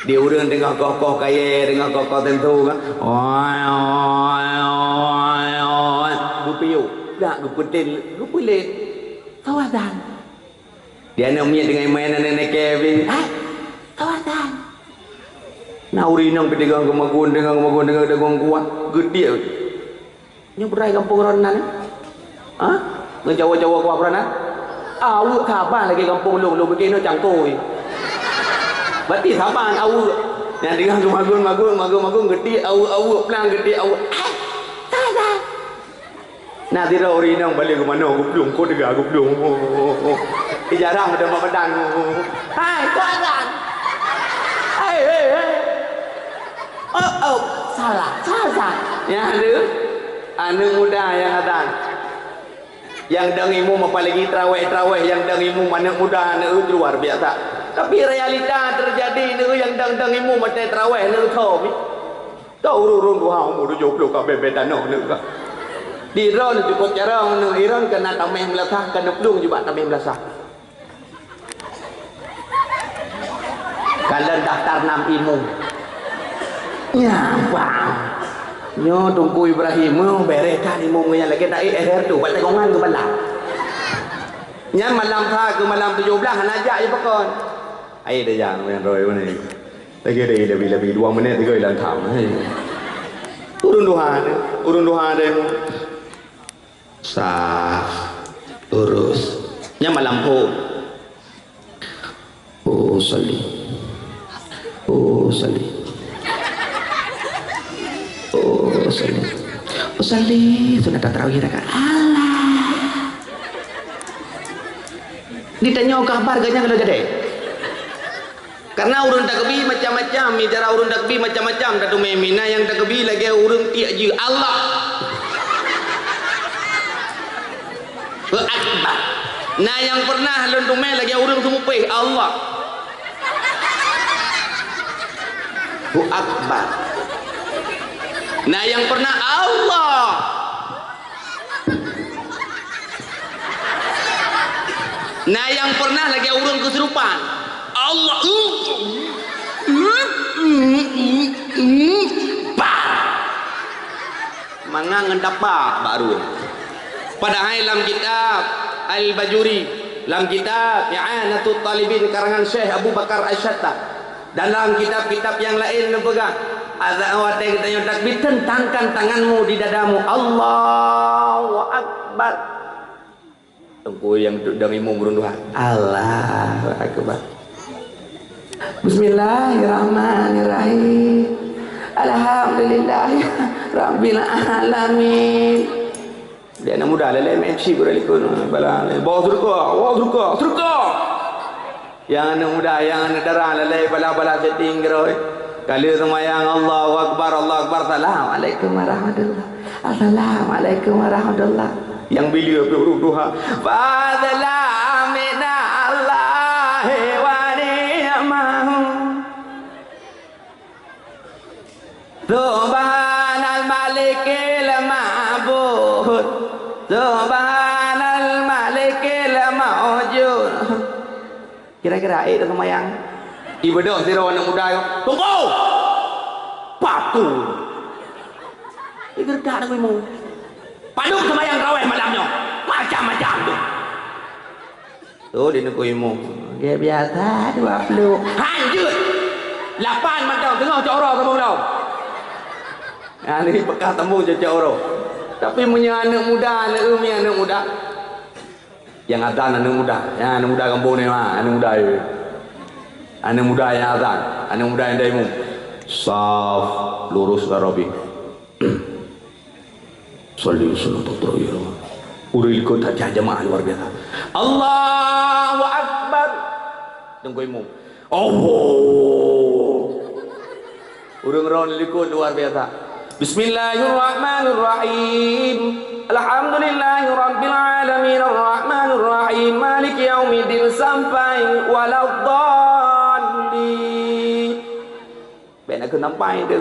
Di ureueng teungoh koh-koh kayèe, teungoh koh-koh teuntu kan. Oi, oi, oi, oi. Geupiôh, dak geupeutet, geupeulet. Tho ata. Di aneuk miet teungoh meu'en aneuk Kevin. Hai, tho ata. Na ureueng inong pih teungoh geumagun, teungoh geumagun, teungoh geumagun kuah. Geutiek. Nyoe beurai gampông droeneuh nan, eh? Ha? Ngon cawa-cawa kuah droeneuh nan? Aweuek saban lagèe gampông lôn, lôn pike nyoe cangkôi. Berarti saban aweuek. Nyang teungoh geumagun-magun, magun-magun, geutiek aweuek-aweuek, plang geutiek aweuek. Hai, saban. Na sidroe ureueng inong balek geumanö geuplueng, kok teuga geuplueng. Di jarang udah mak pedang. Hai, kok azan? Hai, hai, hai. Oh, oh, salah, salah. Nyan deuh, aneuk muda nyang azan. Nyang dang imum apalagi traweh-traweh nyang dang imum aneuk muda nyoe luar biasa. Tapi realita terjadi nyoe nyang dang-dang imum watèe traweh nyoe tho mi. Ka ureueng-ureueng tuha umu tujoh ploh ka bèe-bèe tanoh nyoe ka. Di droeneuh cukup carông nyoe, droeneuh ka na tamèh meulasah, ka neuplueng jibak tamèh meulasah. Kalon daftar nam imum. Nyan, bang. Nyoe Teungku Ibrahim, nyoe bèrèh that imum nyan lagèe taék éher tu, bak tagongan keubalah. Nyan malam that keu malam tujoh blaih hana jak jipakon. Ai dah jak, nyan roi mana ni? Lagèe deh, lebih-lebih dua menit, tiga ilang tham. Hai. Ureueng tuha, ureueng tuha deh. Saf, lurus. Nyan malam phon. Usalli. Usalli. Usalli. Usalli. Sunat tarawih rakaat. Alah. Ditanyoe kabar gajah kalau jadi. Karena ureueng takbi macam-macam, cara ureueng takbi macam-macam tateumé. Na nyang takbi lagèe ureueng tiek jeue, Allah Akbar. Na nyang pernah lôn teumé lagèe ureueng seumupéh, Allah Akbar. Na nyang pernah, Allah Na nyang pernah lagèe ureueng keusurupan. Allah. Bah. Mangang ngon tapa bak rueng. Padahai lam kitab Al-Bajuri, lam kitab I'anatut Talibin karangan Syekh Abu Bakar Asy-Syatta, dan dalam kitab-kitab nyang laén neupeugah, "Azan watèe geutanyoe takbir, tentangkan tanganmu di dadamu, Allahu Akbar." Teungku nyang duek dong imum ureueng tuha, Allahu Akbar. Bismillahirrahmanirrahim. Alhamdulillahirabbil alamin. Dia anak muda, lelai M C gurèe likot. Bala, bawa sedekah, bawa sedekah, sedekah. Nyang aneuk muda, nyang aneuk dara, lelai bala-bala setting keudroe. Kali seumayang, Allahu Akbar, Allahu Akbar, Assalamualaikum warahmatullah. Assalamualaikum warahmatullah. Nyang bileue pih ureueng tuha. Fadlan minallahi wa ni'mahu. Subhanal Malikil Ma'bud. Subhanal Malikil Ma'jud. Kira-kira, eh, dah seumayang. Ibadah sidroe aneuk muda nyoe. Tunggu! Paku! Igeureudak dah imum. Padum seumayang tarawih malam nyoe. Macam-macam tu. Tu di neuk imum. Dia biasa dua puluh. Hanjeuet. Lapan mantong teungoh cok uroe sambung lom. Nah, ni bekas sambung cok uroe. Tapi meunyoe aneuk muda, aneuk umi, aneuk muda. Nyang azan aneuk muda. Nyang aneuk muda gampông ni mah, aneuk muda ye. Aneuk muda nyang azan, aneuk muda nyang daimum. Saf lurus ka Rabbi. Sholli salatan ya Rabb. Ureueng likot hadiah jamaah luar biasa. Allahu Akbar. Teungku imum. Allah. Ureueng ron likot luar biasa. Bismillahirrahmanirrahim. Alhamdulillahirabbil alamin, arrahmanirrahim, maliki yaumiddin sampai waladdallin. Bèk na keuh nampai tu.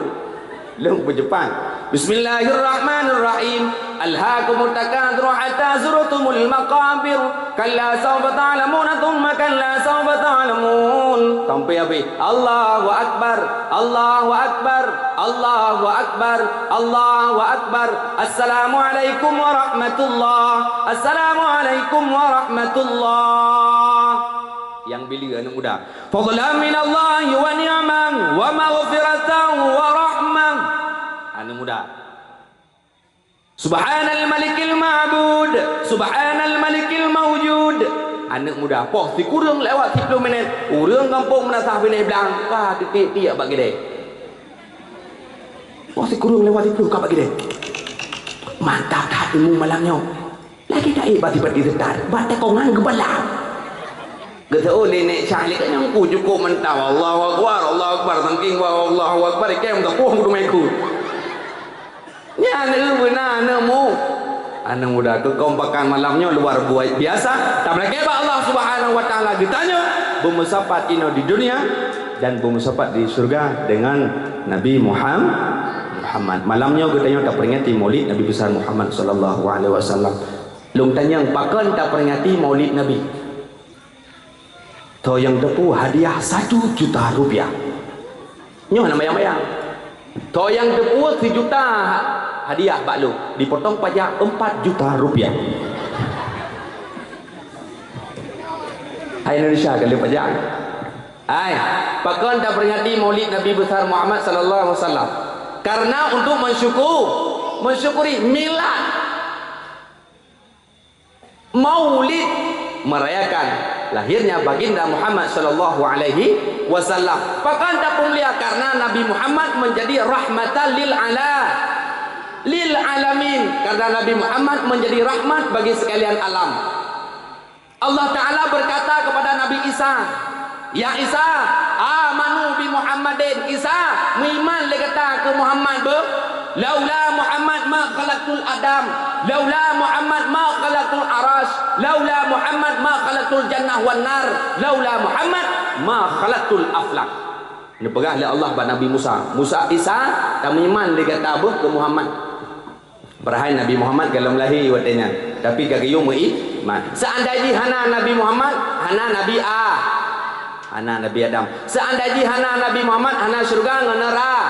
Lôn peucepat. Bismillahirrahmanirrahim. Alhaakumut takatsur hatta zurtumul maqabir. Kalla saufa ta'lamuna tsumma kalla saufa ta'lamun. Sampai habis. Allahu Akbar. Allahu Akbar. Allahu Akbar. Allahu Akbar. Assalamualaikum warahmatullah. Assalamualaikum warahmatullah. Nyang bileu aneuk muda. Fadlan minallahi wa ni'mah wa maghfiratan wa rahmah. Aneuk muda. Subhanal malikil ma'bud, subhanal malikil maujud. Aneuk muda, poh sikureueng lewat siplôh minét, ureueng gampông meunasah binéh blang, ka tiek-tiek bak gidée. Poh sikureueng lewat siplôh ka bak gidée. Mantap that ilmu malam nyoe. Lagèe taék bak sifeuet iseutad, bak takongan geubalah. Geuseuôt lé Nek Syah lé, "Nyan ku cukôp mantap, Allahu Akbar, Allahu Akbar, sangking wa Allahu Akbar, ikém tapuih kudu meuikôt." Nyan, eh, beuna aneuk mu-, aneuk muda, keukompakan malam nyoe luar buai-, biasa. Tameulakèe bak Allah Subhanahu wa Taala, geutanyoe beumeusapat inoe di dunia dan beumeusapat di syeuruga deungon Nabi Muham-, Muhammad. Malam nyoe geutanyoe taperingati Maulid Nabi Besar Muhammad sallallahu alaihi wasallam. Lôn tanyong, pakon taperingati Maulid Nabi? Tho nyang teupeu hadiah satu juta rupiah. Nyoe hana mayang-mayang. Tho nyang teupeu sijuta hadiah bak lôn, dipotong pajak empat juta rupiah. Hai Indonesia, ka lheueh pajak. Hai, pakon taperingati Maulid Nabi Besar Muhammad sallallahu alaihi wasallam? Karena untuk mensyuku-, mensyukuri milad. Maulid merayakan lahirnya Baginda Muhammad sallallahu alaihi wasallam. Pakon tapeumulia? Karena Nabi Muhammad menjadi rahmatan lil ala-, lil alamin. Karena Nabi Muhammad menjadi rahmat bagi sekalian alam. Allah Ta'ala berkata kepada Nabi Isa, "Ya Isa, amanu bi Muhammadin." Isa, meuiman lé gata keu Muhammad beuh. "Laula Muhammad ma khalaqtul Adam, laula Muhammad ma khalaqtul arasy, laula Muhammad ma khalaqtul jannah wan nar, laula Muhammad ma khalaqtul aflak." Neupeugah lé Allah bak Nabi Musa, "Musa, Isa, tameuiman lé gata beuh keu Muhammad." Padahai Nabi Muhammad gohlom lahé watèe nyan, tapi ka geuyue meuiman. Seandai jih hana Nabi Muhammad, hana Nabi A-, hana Nabi Adam. Seandai jih hana Nabi Muhammad, hana syeuruga ngon neura-,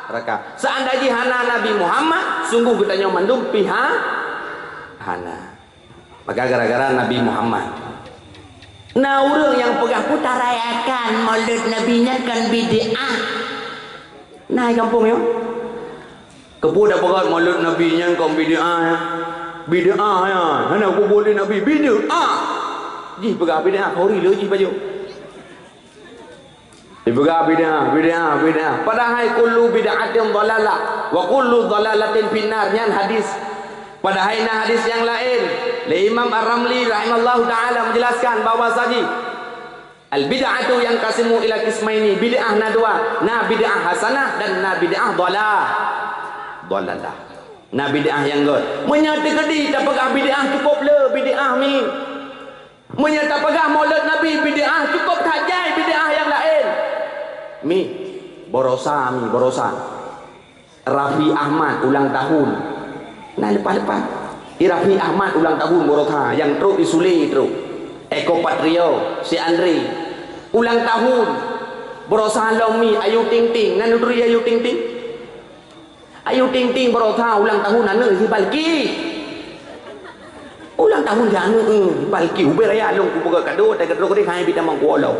neuraka. Seandai jih hana Nabi Muhammad, sungguh geutanyoe mandum pih ha-, hana. Maka gara-gara Nabi Muhammad. Na ureueng nyang peugah peue tarayakan Maulud Nabi nyan kon bid'ah. Na di gampông nyoe. Keupeue tapeugah Maulud Nabi nyan kon bid'ah, ya? Bid'ah, ya. Hana kubu lé Nabi, bid'ah. Jih peugah bid'ah, khuri le jih pajoh. Dipeugah bid'ah, bid'ah, bid'ah. Padahai kullu bid'atin dhalalah, wa kullu dhalalatin finnar. Nyan hadis. Padahai na hadis nyang laén. Lé Imam Ar-Ramli rahimahullahu taala menjelaskan bahwa saji al-bid'atu yanqasimu ila qismaini. Bid'ah na dua. Na bid'ah hasanah dan na bid'ah dhalalah. Dhalalah. Na bid'ah nyang göt. Meunyoe teukeudi tapeugah bid'ah cukôp le bid'ah mi. Meunyoe tapeugah Maulud Nabi bid'ah, cukôp that jai bid'ah nyang laén. Mi, baroesa mi, baroesa. Raffi Ahmad ulang tahun. Na leupah-leupah. I Raffi Ahmad ulang tahun baroesa, nyang trôk i Sule trôk. Eko Patrio, si Andre. Ulang tahun. Baroesa lom mi Ayu Ting Ting, na neuturi Ayu Ting Ting? Ayu Ting Ting baroesa ulang tahun aneuk jih Balki. Ulang tahun jih aneuk, eh, Balki. Ubé raya lôn kupeugah kado, watèe keudroe keudeh hai bitamang kuwalo.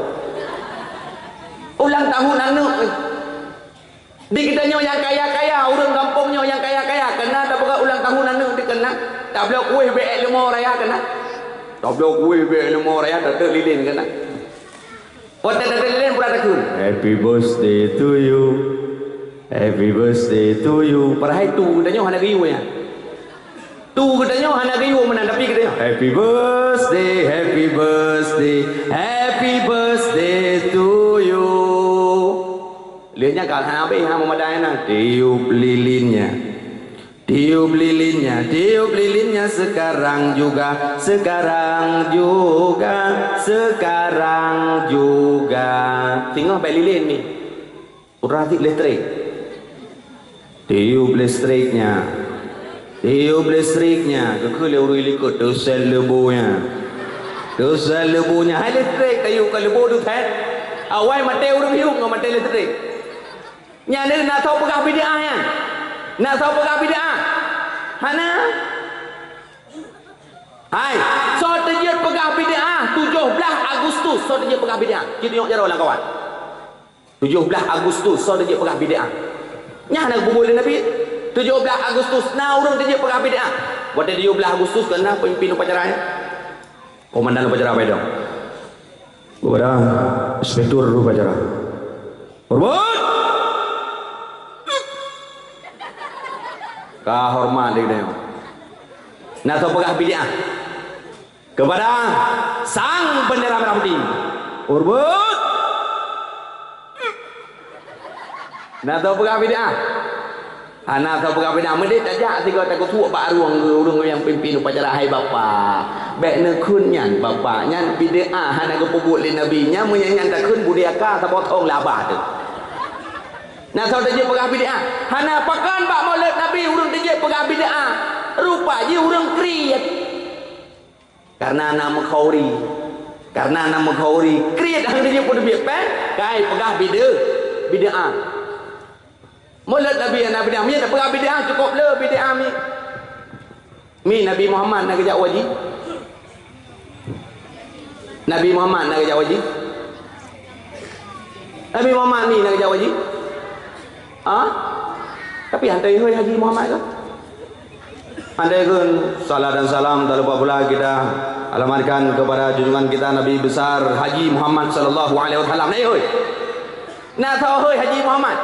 Ulang tahun aneuk, eh. Di geutanyoe nyang kaya-kaya, ureueng gampông nyoe nyang kaya-kaya, keunan tapeugah ulang tahun aneuk di keunan. Tabloe kueh bèk leumo raya keunan. Tabloe kueh bèk leumo raya, tateuk lilin keunan. Watèe tateuk lilin pura takheun, "Happy birthday to you. Happy birthday to you." Padahai tu geutanyoe hana geuyue nyan. Tu geutanyoe hana geuyue meunan, tapi geutanyoe, "Happy birthday, happy birthday, happy birthday to you." Lheueh nyan ka hana habéh, ha, meumada nyan. Tiup lilinnya, tiup lilinnya, tiup lilinnya sekarang juga, sekarang juga, sekarang juga. Singoh bèk lilin mi. Ureueng atik listrik. Tiup listriknya. Tiup listriknya. Geukheun lé ureueng likot, teuset leubunya. Teuset leubunya. Hai listrik, tayue keu leubu teuset. Awai maté ureueng hiup ngon maté listrik. Nyan na soe peugah bid'ah nyan? Na soe peugah bid'ah? Hana. Hai, soe teujeuet peugah bid'ah tujoh blaih Agustus, soe teujeuet peugah bid'ah? Ci tunyok jaroe lam kawan. Tujoh blaih Agustus, soe teujeuet peugah bid'ah? Nyan na geupeubeuet lé Nabi. Tujoh blaih Agustus, na ureueng teujeuet peugah bid'ah. Watèe tujoh blaih Agustus, keu na pemimpin upacara nyan? Komandan upacara padum? Kepada inspektur upacara. Hormat! Ka hormat lé geutanyoe. Na soe peugah bid'ah? Kepada sang bendera merah putih. Hormat! Na soe peugah bid'ah? Hana soe peugah bid'ah. Meudeh tajak sigoe takeusuek bak arueng ureueng nyang pimpin upacara, "Hai Bapak, bèk neukheun nyan, Bapak. Nyan bid'ah, hana geupeubuet lé Nabi. Nyan meunyo nyan takheun, budaya ka saboh thôn laba teuh." Na soe teujeuet peugah bid'ah? Hana pakon bak Maulud Nabi ureueng teujeuet peugah bid'ah. Rupa jih ureueng kriet. Kareuna na meukhuri. Kareuna na meukhuri. Kriet hana jeuet peuteubiet péng, kai peugah bide-, bid'ah. Maulud Nabi hana bid'ah. Meunyo tapeugah bid'ah, cukôp le bid'ah mi. Mi Nabi Muhammad na geujak u haji? Nabi Muhammad na geujak u haji? Nabi Muhammad mi na geujak u haji? Ha? Tapi han tayue hôi Haji Muhammad ka? Andai kheun salat dan salam tak lupa pula kita alamatkan kepada junjungan kita Nabi besar Haji Muhammad sallallahu alaihi wasallam. Nah, hôi. Na soe hôi Haji Muhammad?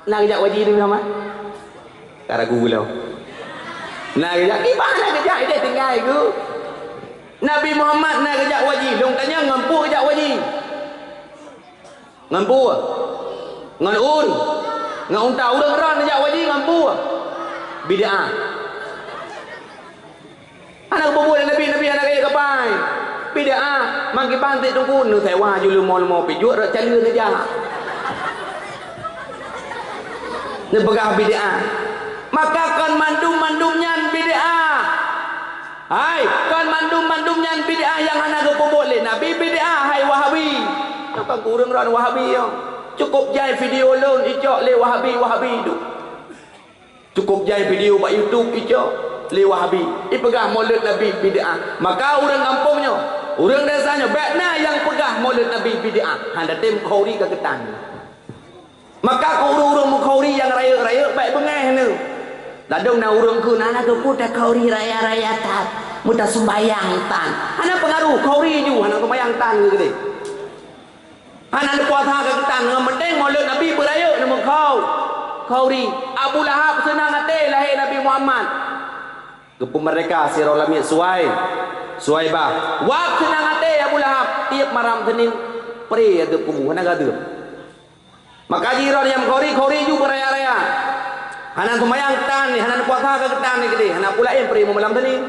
Na geujak u haji Nabi Muhammad? Ka ragu lom. Na geujak, kiban na geujak, ideh tinggai ku. Nabi Muhammad na geujak u haji, lôn tanyong ngon peue geujak u haji? Ngon peue? Ngon un? Ngon unta? Ureueng droe neujak u haji ngon peue? Bid'ah. Hana geupeubuet lé Nabi, Nabi hana geujak kapai. Bid'ah. Mangkiban teuk teungku, neusewa ju leumo-leumo pih jeuet rot caleue neujak. Neupeugah bid'ah. Maka kon mandum-mandum nyan bid'ah. Hai, kon mandum-mandum nyan bid'ah nyang hana geupeubuet lé Nabi bid'ah, hai Wahabi. Kon ureueng droe Wahabi nyoe. Cukôp jai video lôn icok lé Wahabi-Wahabi tu. Cukôp jai video bak YouTube icok lé Wahabi. Ipeugah Maulud Nabi bid'ah. Maka ureueng gampông nyoe, ureueng desya nyoe, bèk na nyang peugah Maulud Nabi bid'ah. Hana tem khauri ka geutan. Maka keu ureueng-ureueng meukhuri nyang rayeuk-rayeuk, bèk beungéh neuh. Ladôm na ureueng kheun, "Hana geupeu takhuri raya-raya that, meutasumbayang tan." Hana peungaruh, khuri ju, hana sumbayang tan geudeh. Hana neupuasa ka geutan, nyang penting Maulud Nabi beurayeuk, neumeukhau-, khuri. Abu Lahab seunang até lahé Nabi Muhammad. Geupeumerdeka sidroe lamiet Suwai-, Suwaibah. Wab seunang até Abu Lahab, tiep malam Seunin, pré ateueh kubu, hana gadeuh. Maka jih droe nyang khuri, khuri ju beuraya-raya. Hana seumayang tan, hana puasa ka geutan keudeh, hana pula laén peureumoh malam tadi.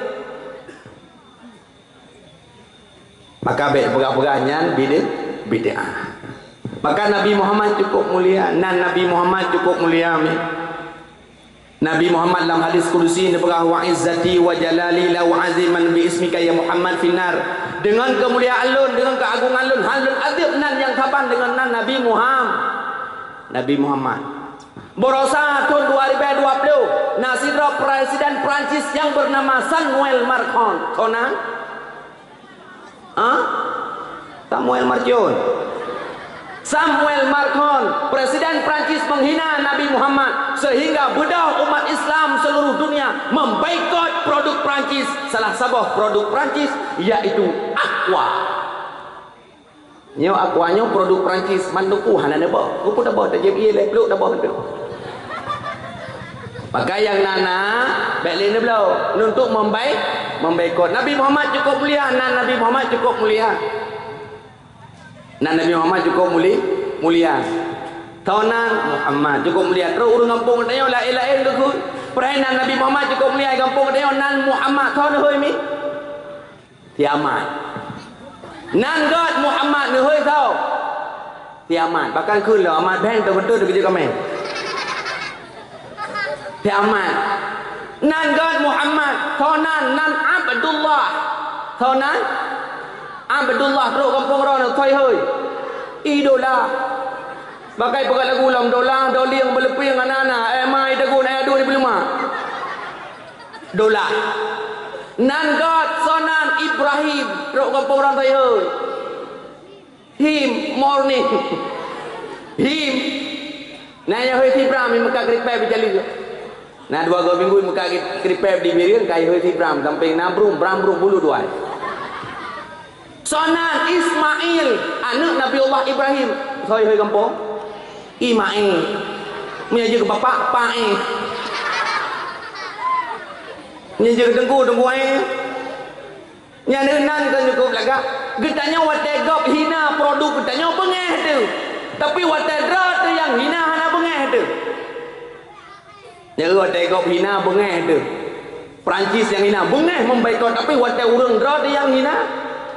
Maka bèk peugah-peugah nyan bide-, bid'ah. Maka Nabi Muhammad cukup mulia, nan Nabi Muhammad cukup mulia mi. Nabi Muhammad lam hadis kudusi neupeugah, "Wa izzati wa jalali la u'aziman bi ismika ya Muhammad finnar." Deungon keumuliaan lôn, deungon keuagongan lôn, han lôn azeueb nan nyang saban deungon nan Nabi Muham-, Nabi Muhammad. Barosa thôn dua ribu dua puluh, na sidroe presiden Prancis nyang beunama Samuel Macron. Soe nan? Ha? Samuel Marcion. Samuel Macron, Presiden Prancis, menghina Nabi Muhammad sehingga beudôh umat Islam seluruh dunia memboikot produk Prancis, salah saboh produk Prancis yaitu Aqua. Nyoe Aqua nyoe produk Prancis, mandum uh hana neuboh. Keupeue taboh, tajép ié lé pluek taboh tu. Maka nyang na-na, bèk lé neubloe, untuk membai-, membaikot. Nabi Muhammad cukup mulia, nan Nabi Muhammad cukup mulia. Nan Nabi Muhammad cukup muli-, mulia. Tho nan Muhammad cukup mulia. Trok ureueng gampông geutanyoe laén-laén geukheun. Padahai nan Nabi Muhammad cukup mulia, gampông geutanyoe nan Muhammad. Tho neuhôi mi? Si Amat. Nan gèt Muhammad neuhôi tho. Si Amat. Bahkan kheun lom Amat Beng teuh beutôi teuh keujeuet kaméng. Si Amat. Nan gèt Muhammad, tho nan, nan Abdullah. Tho nan Abdullah trok gampông droeneuh, thoi hôi. Idola. Bak ai peugah lagu lom, dola, dolieng, beuleupie ngon ana-ana, eh, ma itegun, eh, adu di beuleumak. Dola. Nan gèt, tho nan Ibrahim, trok gampông droeneuh, thoi hôi. Him, morning. Him. Nah, nyang hôi si Bram, meukat kripèp di jali. Nah, dua go minggu meukat kripèp di Bireuen, ka hôi si Bram, sampéng na brum, bram, brum, bulu dua. Tho nan Ismail, aneuk Nabiullah Ibrahim. Hôi, hôi gampông. Imae. Meunyo jeuet keu bapak, pae. Meunyo jeuet keu teungku, teungku ae. Nyan nan ka cukup lagak. Geutanyoe watèe gob hina produk geutanyoe beungèh teuh. Tapi watèe droe teuh nyang hina hana beungèh teuh. Nyan watèe gob hina beungèh teuh. Perancis nyang hina beungèh membaikot, tapi watèe ureueng droe teuh nyang hina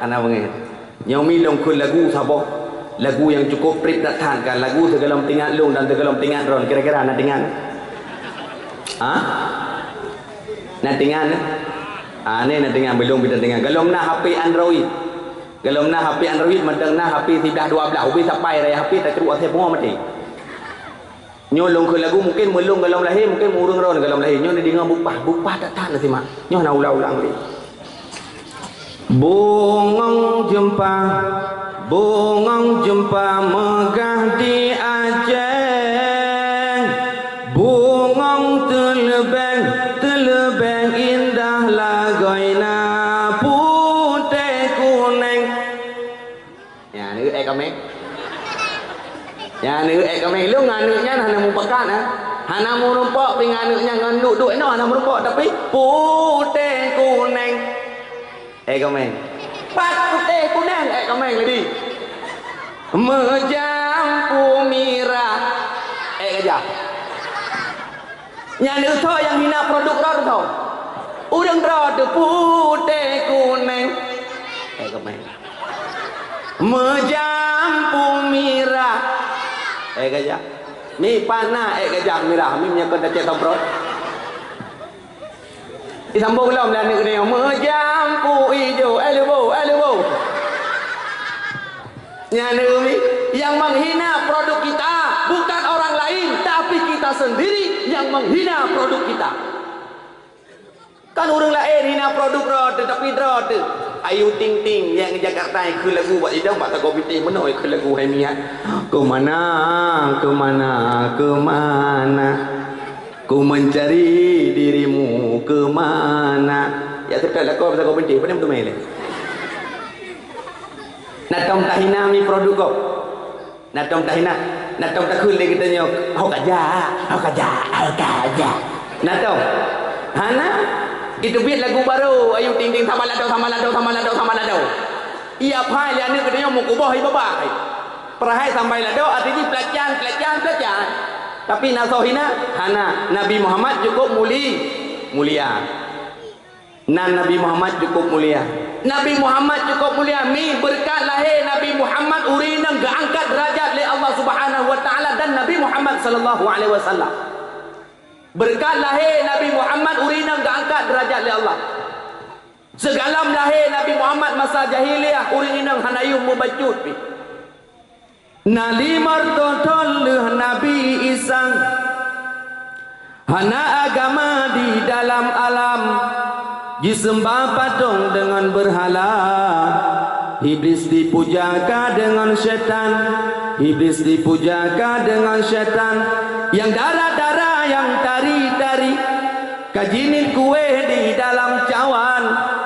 hana beungèh teuh. Nyoe mi lôn kheun lagu saboh. Lagu nyang cukup trép that-that kan. Lagu sigohlom teuingat lôn dan sigohlom teuingat droen. Kira-kira na teuingat? Ha? Na teuingat, eh? Ah, nyoe na teuingat, beulom bida teuingat. Gohlom na H P Android. Gohlom na H P Android, mantong na H P siblaih dua blaih. Ubé sapai raya H P tacruk asai pungo maté. Nyoe lôn kheun lagu, mungkin meulôn gohlom lahé, mungkin ureueng droen gohlom lahé. Nyoe na deungoe bupah, bupah that-that na simak. Nyoe na ulang-ulang lé. Bungong jeumpa, bungong jeumpa meugah di Aceh. Bungong teuleubeng, teuleubeng indah lagoina putéh kuneng. Nyan, eu, ék kaméng. Nyan, eu, ék kaméng. Lôn ngon aneuk nyan hana mupakat, ha. Hana meurumpok pih ngon aneuk nyan ngon duek-duek inoe hana meurumpok, tapi putéh kuneng. Ék kaméng. Pat putéh kuneng, ék kaméng ladi. Meujampu mirah. Ék gajah. Nyan eu tho nyang hina produk droe teuh. Ureueng droe teuh putéh kuneng. Ék kaméng. Meujampu mirah. Ék gajah. Mi pat na ék gajah mirah, mi meunyoe kon tacék tomprot. Disambong lom lé aneuk geutanyoe, meujampu ijo, eh, leubo, eh, leubo. Nyan umi, yang menghina produk kita bukan orang lain, tapi kita sendiri yang menghina produk kita. Kan ureueng laén hina produk droe teuh, tapi droe teuh. Ayu Ting Ting nyang Jakarta ikheun lagu bak idong bak Sagoe Putih meunoe ikheun lagu hai miet. Kemana, kemana, kemana? Ku mencari dirimu ke mana? Ya, seutôt lakoe bahasa Sagoe Putih, pane meuteumé lé. Na tom tahina mi produk gob. Na tom tahina, na tom takheun lé geutanyoe, "Ho kaja, ho kaja, ho kaja." Na tom. Hana, iteubiet lagu barô, Ayu Ting Ting, sama lado, sama lado, sama lado, sama lado. Iya phai lé aneuk geutanyoe meukuboh ié babah. Peuhai sampai lado, arti jih pelacan, pelacan, pelacan. Tapi na soe hina? Hana. Nabi Muhammad cukup muli-, mulia. Nan Nabi Muhammad cukup mulia. Nabi Muhammad cukup mulia. Mi beureukat lahé Nabi Muhammad ureueng inong geuangkat deurajat lé Allah Subhanahu wa Taala dan Nabi Muhammad sallallahu alaihi wasallam. Beureukat lahé Nabi Muhammad ureueng inong geuangkat deurajat lé Allah. Sigohlom lahé Nabi Muhammad masa jahiliyah, ureueng inong hana yum meubacut pih. Na limong reutôh thôn lheueh Nabi Isa, hana agama di dalam alam, jiseumba patong deungon beurhala. Iblis dipuja ka deungon syaitan, Iblis dipuja ka deungon syaitan, nyang dara-dara, nyang tari-tari. Ka jiniet kueh di dalam cawan,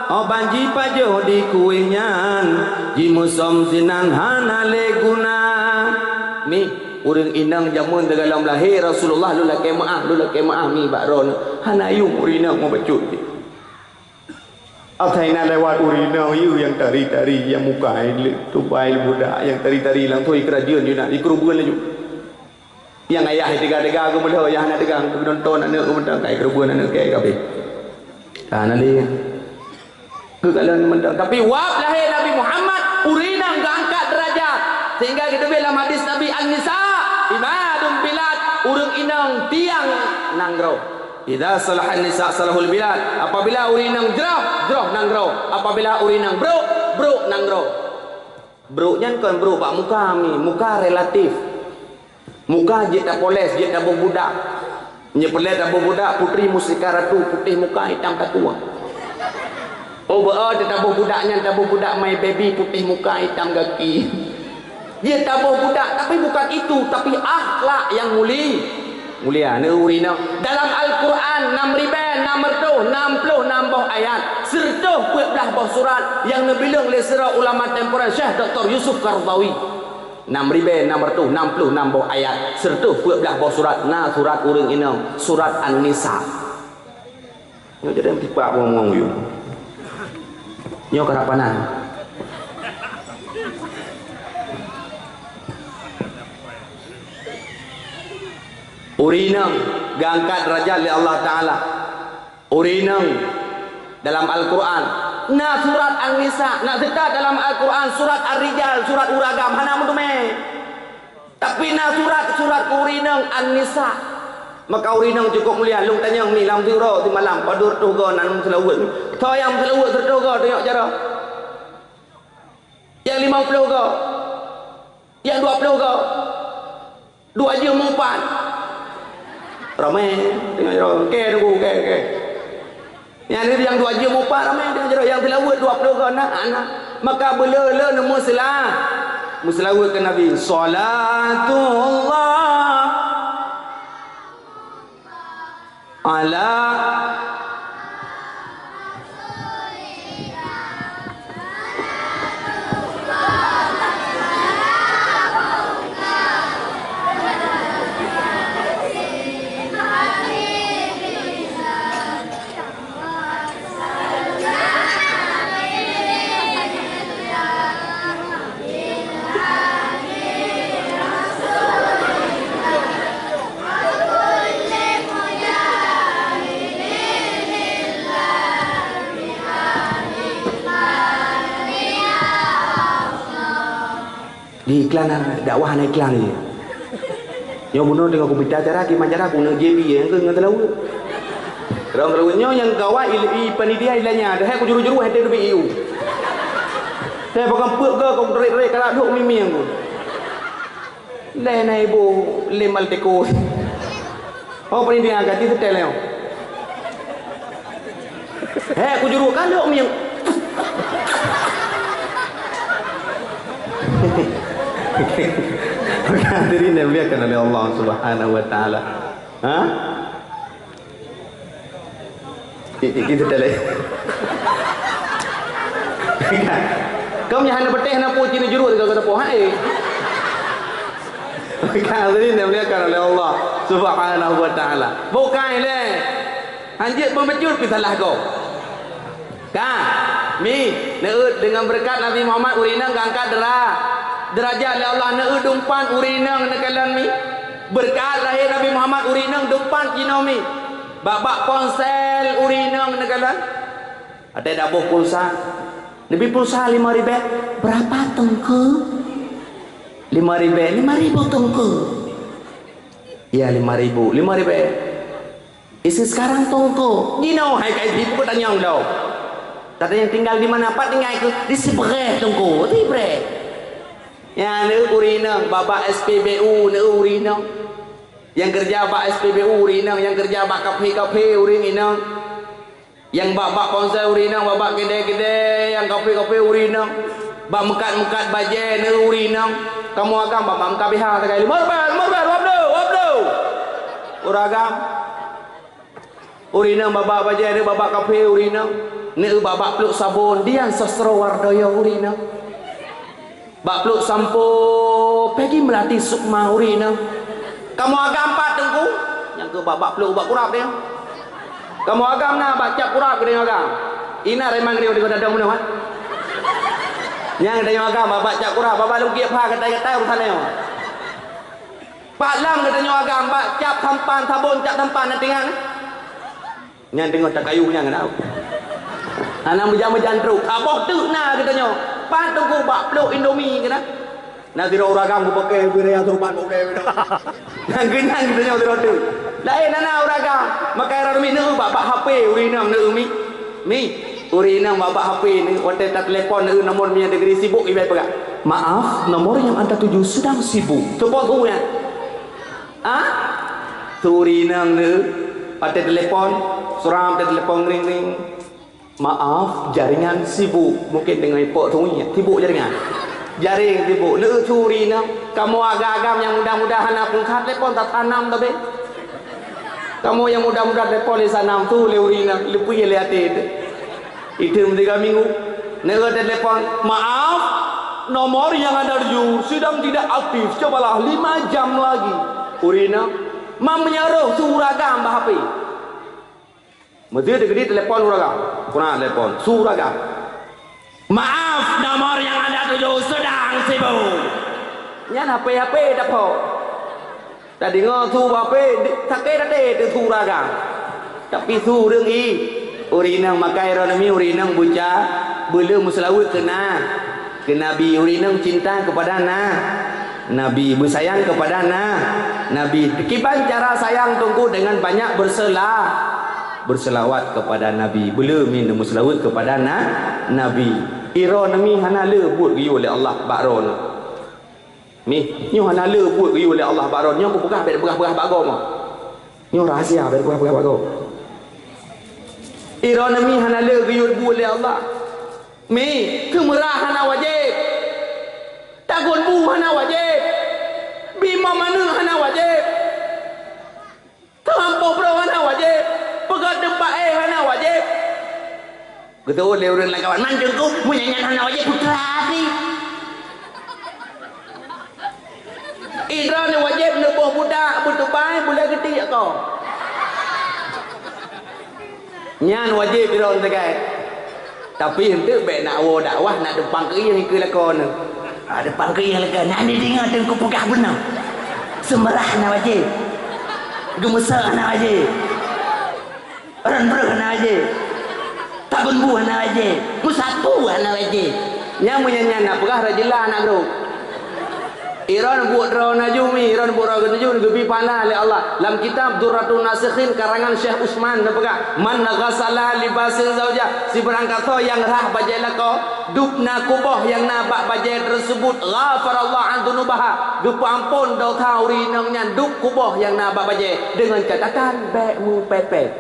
'oh ban jipajoh di kueh nyan, jimusöm sinan hana lé guna. Mi, Ureuëng inong jameun teugalom lahé Rasulullah, lôn lakée meuáh, lôn lakée meuáh mi bak droeneuh. Hana yuem ureuëng inong meubacut jih. Asai na lewat ureuëng inong yue nyang tari-tari, nyang muka tubai budak, nyang tari-tari langsung ikeurajeuen yue na, ikeureubeuen laju. Nyang ayah teuga-teuga geumeulhô, nyang hana teuga geunonton aneuëk geuh mantong, ka ikeureubeuen aneuëk keu kabeh. Ka na lé. Keukalon mantong. Tapi wab lahé Nabi Muhammad, ureuëng inong geuangkat deurajat. Sehingga geuteubiet lam hadis Nabi An-Nisa, imadul bilad, ureuëng inong tiang nanggroe. Idza salahan nisa salahul bilad. Apabila ureuëng inong jroh, jroh nanggroe. Apabila ureuëng inong brok, brok nanggroe. Brok nyan kon brok bak muka mi, muka relatif. Muka jeuet tapoles, jeuet taboh budak. Meunyoe peureulée taboh budak, putri mustika ratu, putéh muka, hitam takue. Oh, beu-o teuh taboh budak nyan, taboh budak my baby, putéh muka, hitam gaki. Jeuet taboh budak, tapi bukan itu, tapi akhlak nyang muli-, mulia. Neu ureuëng inong, dalam Al-Quran, nam ribée nam reutôh nam ploh nam boh ayat, sireutôh peuet blaih boh surat nyang neubileueng lé sidroe ulama temporer Syekh Doktor Yusuf Qaradawi. Nam ribée nam reutôh nam ploh nam boh ayat, sireutôh peuet blaih boh surat, na surat ureuëng inong, surat An-Nisa. Nyoe jadi tipak buang-buang yue. Nyoe karapanan. Ureuëng inong geuangkat deurajat lé Allah Taala. Ureuëng inong dalam Al-Quran na surat An-Nisa, na seutôt dalam Al-Quran surat Ar-Rijal, surat ureuëng agam, hana meuteumé. Tapi na surat, surat keu ureuëng inong An-Nisa. Maka ureuëng inong cukup mulia, lôn tanyong mi lam siuroe simalam, padub reutôh goe nan meuseulaweuet. Soe nyang meuseulaweuet sireutôh goe, tanyong jaroe. Nyang limong ploh goe. Nyang dua ploh goe. Dua jeuem meupat. Ramé, tanyong jaroe. Oke, tunggu, oke, oke. Nyang ni nyang dua jeuem meupat ramé, nyang jeuet nyang seulaweuet dua ploh goe na, na. Maka beuleu-leu neumeuseulah-, meuseulaweuet keu Nabi. Shalatullah ala Di iklan na, dakwah na iklan ni. Nyoe bunoe teungoh kupita acara, kiban acara ku neuk J B, eh, ngon seulaweuet. Rong seulaweuet nyoe nyang gawat i, i panitia ilanya, dah hai kujuru-juru hai teuh i u. Teuh pakon peuet goe kong teurek-teurek karat lhok mimieng ku. Leh na ibu lem al teko. Oh, panitia gaki setel nyoe. Hei, aku juruk kandok mieng. Hadirin yang dimuliakan oleh Allah Subhanahu wa Taala. Ha? Ki-, ki-, kita dah lain. Kamu yang hana petai, hana pun cina juruk, kata-kata poh, hai. Hadirin yang dimuliakan oleh Allah Subhanahu wa Taala. Bukan leh. Hanjeuet peumeujeuet pih salah gob. Ka, mi, neuet deungon beureukat Nabi Muhammad ureueng inong geuangkat dera-, deurajat lé Allah, neuet dumpan ureueng inong neukalon mi. Beureukat lahé Nabi Muhammad ureueng inong dumpan jinoe mi. Bak-bak ponsel ureueng inong neukalon. Watèe daboh pulsa. Neubi pulsa lima ribèe. Berapa, Teungku? Lima ribèe. Lima ribu, Teungku. Ya, lima ribu. Lima ribèe. Isi sekarang, Teungku. Jinoe hai ka isi, peue tanyong lom. Tanyong tinggal di mana? Pat tinggai keuh? Di Sibreh, Teungku. Sibreh. Nyan, neueu ureueng inong, bak-bak S P B U, neueu ureueng inong. Nyang keureuja bak S P B U ureueng inong, nyang keureuja bak kafe-kafe ureueng inong. Nyang bak-bak ponsel ureueng inong, bak-bak keudè-keudè, nyang kafe-kafe ureueng inong. Bak meukat-meukat bajèe neueu ureueng inong. Kamoe agam bak-bak meukat B H sagai. Lima ribèe, lima ribèe, dua ploh, dua ploh. Ureueng agam. Ureueng inong bak-bak bajèe, neueu bak-bak kafe ureueng inong. Neueu bak-bak pluek sabon, Dian Sastrowardoyo ureueng inong. Bak pluek sampo, Pegi meulati sukma ureueng inong. Kamoe agam pat teungku? Nyang keu bak-bak plôk bak kurab dia. Kamoe agam na bak cap kurab geutanyoe agam. Ina reman geutanyoe deungon dadong bunoe, ha? Nyang geutanyoe agam bak cap kurab, bak lungkiek pha gatai-gatai urusan nyoe. Pat lam geutanyoe agam bak cap sampan sabon, cap sampan na tingan. Nyan teungoh takayu nyan keunan. Hana meujan-meujan trok. Saboh teuk na geutanyoe. Pat teungku bak plôk Indomie keunan. Na sidroe ureueng agam geupakai beureuyang sopan bak ulèe. Nyan keunan geutanyoe sidroe teuk. Laén hana ureueng agam. Makai rot mi neu bak, bak H P ureueng inong neu mi. Mi, ureueng inong bak, bak H P neu watèe tatelepon neu nomor mi nyang deugri sibuk ibai peugah. Maaf, nomor yang Anda tuju sedang sibuk. Teupon tu nyan. Ah? Turi inong le, watèe telepon, seurang watèe telepon ring-ring. Maaf, jaringan sibuk. Mungkin deungon ipok sungi, sibuk jaringan. Jaring sibuk. Le turi inong. Kamoe agam-agam nyang muda-muda hana pulsa telepon, tatanam tabe. Kamoe nyang muda-muda telepon le sanam tu le uri inong, leupie le até teuh. Itu tiga minggu. Neu telepon, "Maaf, nomor yang Anda tuju sedang tidak aktif. Cobalah lima jam lagi." Ureueng inong, "Man meunyoe roh su ureueng agam bak H P." Meuseu teukeudi telepon ureueng agam. Peue na telepon, su ureueng agam. "Maaf, nomor yang Anda tuju sedang sibuk." Nyan H P-H P tapok. Tadeungoe su bak H P, sakét até teuh su ureueng agam. Tapi su ureueng ie, ureueng inong makai droeneuh mi, ureueng inong buca, beu le meuseulaweuet keu na, keu Nabi, ureueng inong cinta kepada na, Nabi, beusayang kepada na, Nabi. Kiban cara sayang teungku dengan banyak bersela-, berselawat kepada Nabi. Beu le mi meuseulaweuet kepada na, Nabi. Droeneuh mi hana le buet geuyue lé Allah bak droeneuh. Mi, nyoe hana le buet geuyue lé Allah bak droeneuh, nyoe kupeugah bèk peugah-peugah bak gob. Nyoe rahsia bèk peugah-peugah bak gob. Droeneuh mi hana le geuyue buet lé Allah. Mi, teumeurah hana wajéb. Tagun bu hana wajéb. Bimong maneueng hana wajéb. Teuhampoh brôk hana wajéb, peugöt teumpat éh hana wajéb. Geuteuôt lé ureueng lam kawan, "Man teungku, meunyan nyan hana wajéb, putra pih." Droeneuh wajéb neuboh budak, beutubai, bulèe geutiek ko. Nyan wajéb droeneuh teukai. Tapi eunteuk bèk nak woe dakwah, nak teupang keuieng ikeue lakoe neuh. Ah, teupang keuieng lakoe, nyan dideungoe teungku peugah beuneuh. Seumeurah hana wajéb. Geumeuseuk hana wajéb. Rön breuh hana wajéb. Tagun bu hana wajéb. Meusapu hana wajéb. Nyan meunyan nyan nak peugah rajin lah aneuk droe. Droeneuh buet droe neuh ju mi, droeneuh buet droe geutanyoe ju mi, geubri pahala lé Allah. Lam kitab Durratun Nasikhin karangan Syekh Utsman neupeugah, "Man ghasala libasin zaujah," sibarang gasoe nyang rhah bajèe lakoe, dub na kuboh nyang na bak bajèe teuseubut, ghafarallahu an dzunubaha, geupeuamphon desya ureueng inong nyan dub kuboh nyang na bak bajèe, deungon catatan bèk meupèpèt.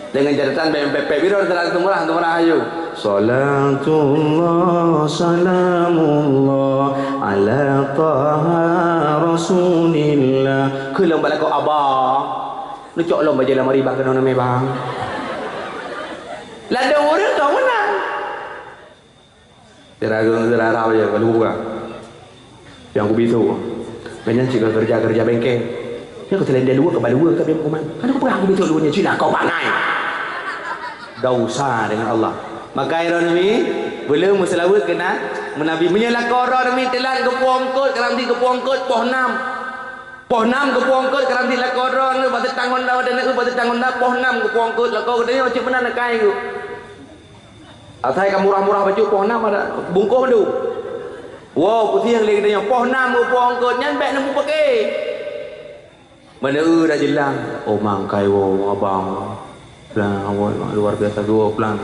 Deungon catatan bèk pèpèt biro, teulah teumurah, teumurah ayu. Salatullah, salamullah, ala Taha Rasulillah. Keu lôn bak lakoe abang. Neucok lom bajèe lamari bang keunoe namé bang. Ladôm ureueng ka meunan. Sira, sira rab je, ka luwa. Nyang kubiet. Nyan cit ka keureuja-keureuja bengke. Nyan ka teulen dia luwa, ka ba luwa, ka beukuman. Kan aku peugah kubiet luwa nyan cit lah, kau bangai. Dosa dengan Allah. Maka droeneuh mi, beu le meuseulaweuet keu na, meunabi. Meunyoe lakoe droeneuh mi teulat geupuwoe eungkôt, karam di geupuwoe eungkôt, poh nam. Poh nam geupuwoe eungkôt, karam di lakoe droeneuh, bak teutang honda, watèe neu bak teutang honda, poh nam geupuwoe eungkôt, lakoe geutanyoe cit meunan akai geuh. Asai ka murah-murah bacut poh nam ada bungkôh mandum. Wow, pusieng lé geutanyoe, poh nam geupuwoe eungkôt nyan bèk neupeupaké. Meuneu dah jeulaih, oh mang kai wow abang. Pelan, wow, luar biasa geuwoe pelan.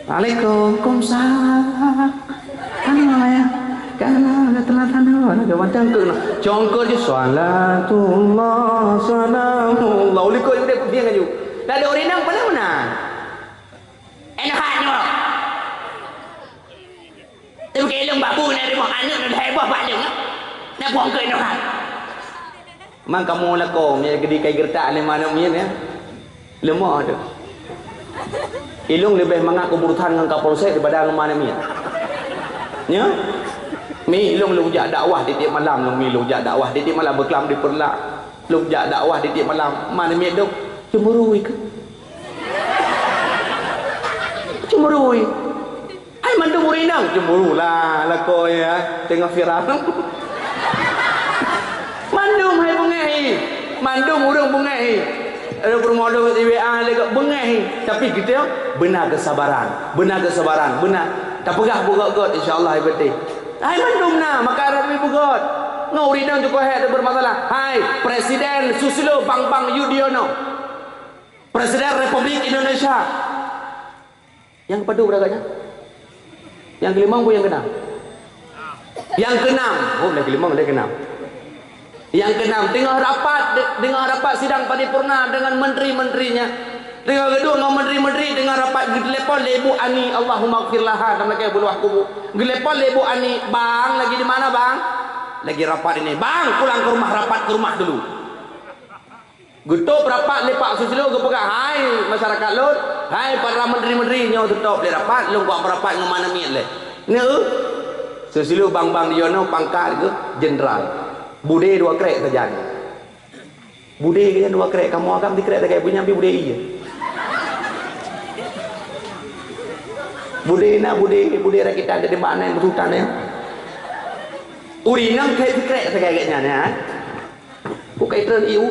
Waalaikumsalam. Anu ya. Kana ada telat anu, ada macam tu. Congkol je, salatullah, salamullah. Ulikot je udép pusieng laju. Dak ada ureueng inong peue na meunan. Enak nyoe. Tapi keu ilong bak bu na rumoh aneuk na heboh bak lôn. Na buang keu inong hai. Man kamoe lakoe, meunyo geudi kai geureutak lé ma aneuk miet nyan. Leumoh teuh. Ilong leubeh mangat keuburusan ngon kapolsek daripada ngon ma aneuk miet. Nyoe, mi lôn, lôn jak dakwah tiep-tiep malam, lôn mi lôn jak dakwah tiep-tiep malam, beuklam di Peureulak. Lôn jak dakwah tiep-tiep malam, mana miet dok? Cemurui keuh. Cemurui. Hai mandum ureueng inong cemburu lah lakoe ya, teungoh viral. Mandum hai beungéh hi. Mandum ureueng beungéh hi. Ada peurumoh lôn di W A lé gok beungéh hi. Tapi kita beuna kesabaran, beuna kesabaran, beuna tapeugah beugöt-göt, insya Allah hai beuteh. Hai mandum na, maka rami beugöt. Ngon ureueng inong cukup hék bermasalah. Hai Presiden Susilo Bambang Yudhoyono. Presiden Republik Indonesia. Nyang padum raganya? Nyang keulimong pun nyang keunam? Nyang keunam. Oh, nyang keulimong, nyang keunam. Nyang keunam, teungoh rapat, de-, teungoh rapat sidang paripurna dengan menteri-menterinya. Teungoh geuduek ngon menteri-menteri, teungoh rapat geutelepon lé Ibu Ani, Allahumma ighfir laha, dan lagèe beuluah kubu. Geutelepon lé Ibu Ani, "Bang, lagi di mana, Bang?" "Lagi rapat ini." "Bang, pulang ke rumah, rapat ke rumah dulu." Geutôb rapat lé Pak Susilo geupeugah, "Hai masyarakat lôn, hai para menteri-menteri, nyoe teutôb lé rapat, lôn kuat meurapat ngon mana miet lé." Neu, Susilo Bambang Yudhoyono pangkat geuh jenderal. Budé dua krek sajan. Budé geuh dua krek, kamoe agam di krek sagai punya pi budé iya. Budé na budé, budé rakitan dari mana yang besutan ya. Uri nang krek di krek sagai geuh nyan ya. Ku kai tren iu.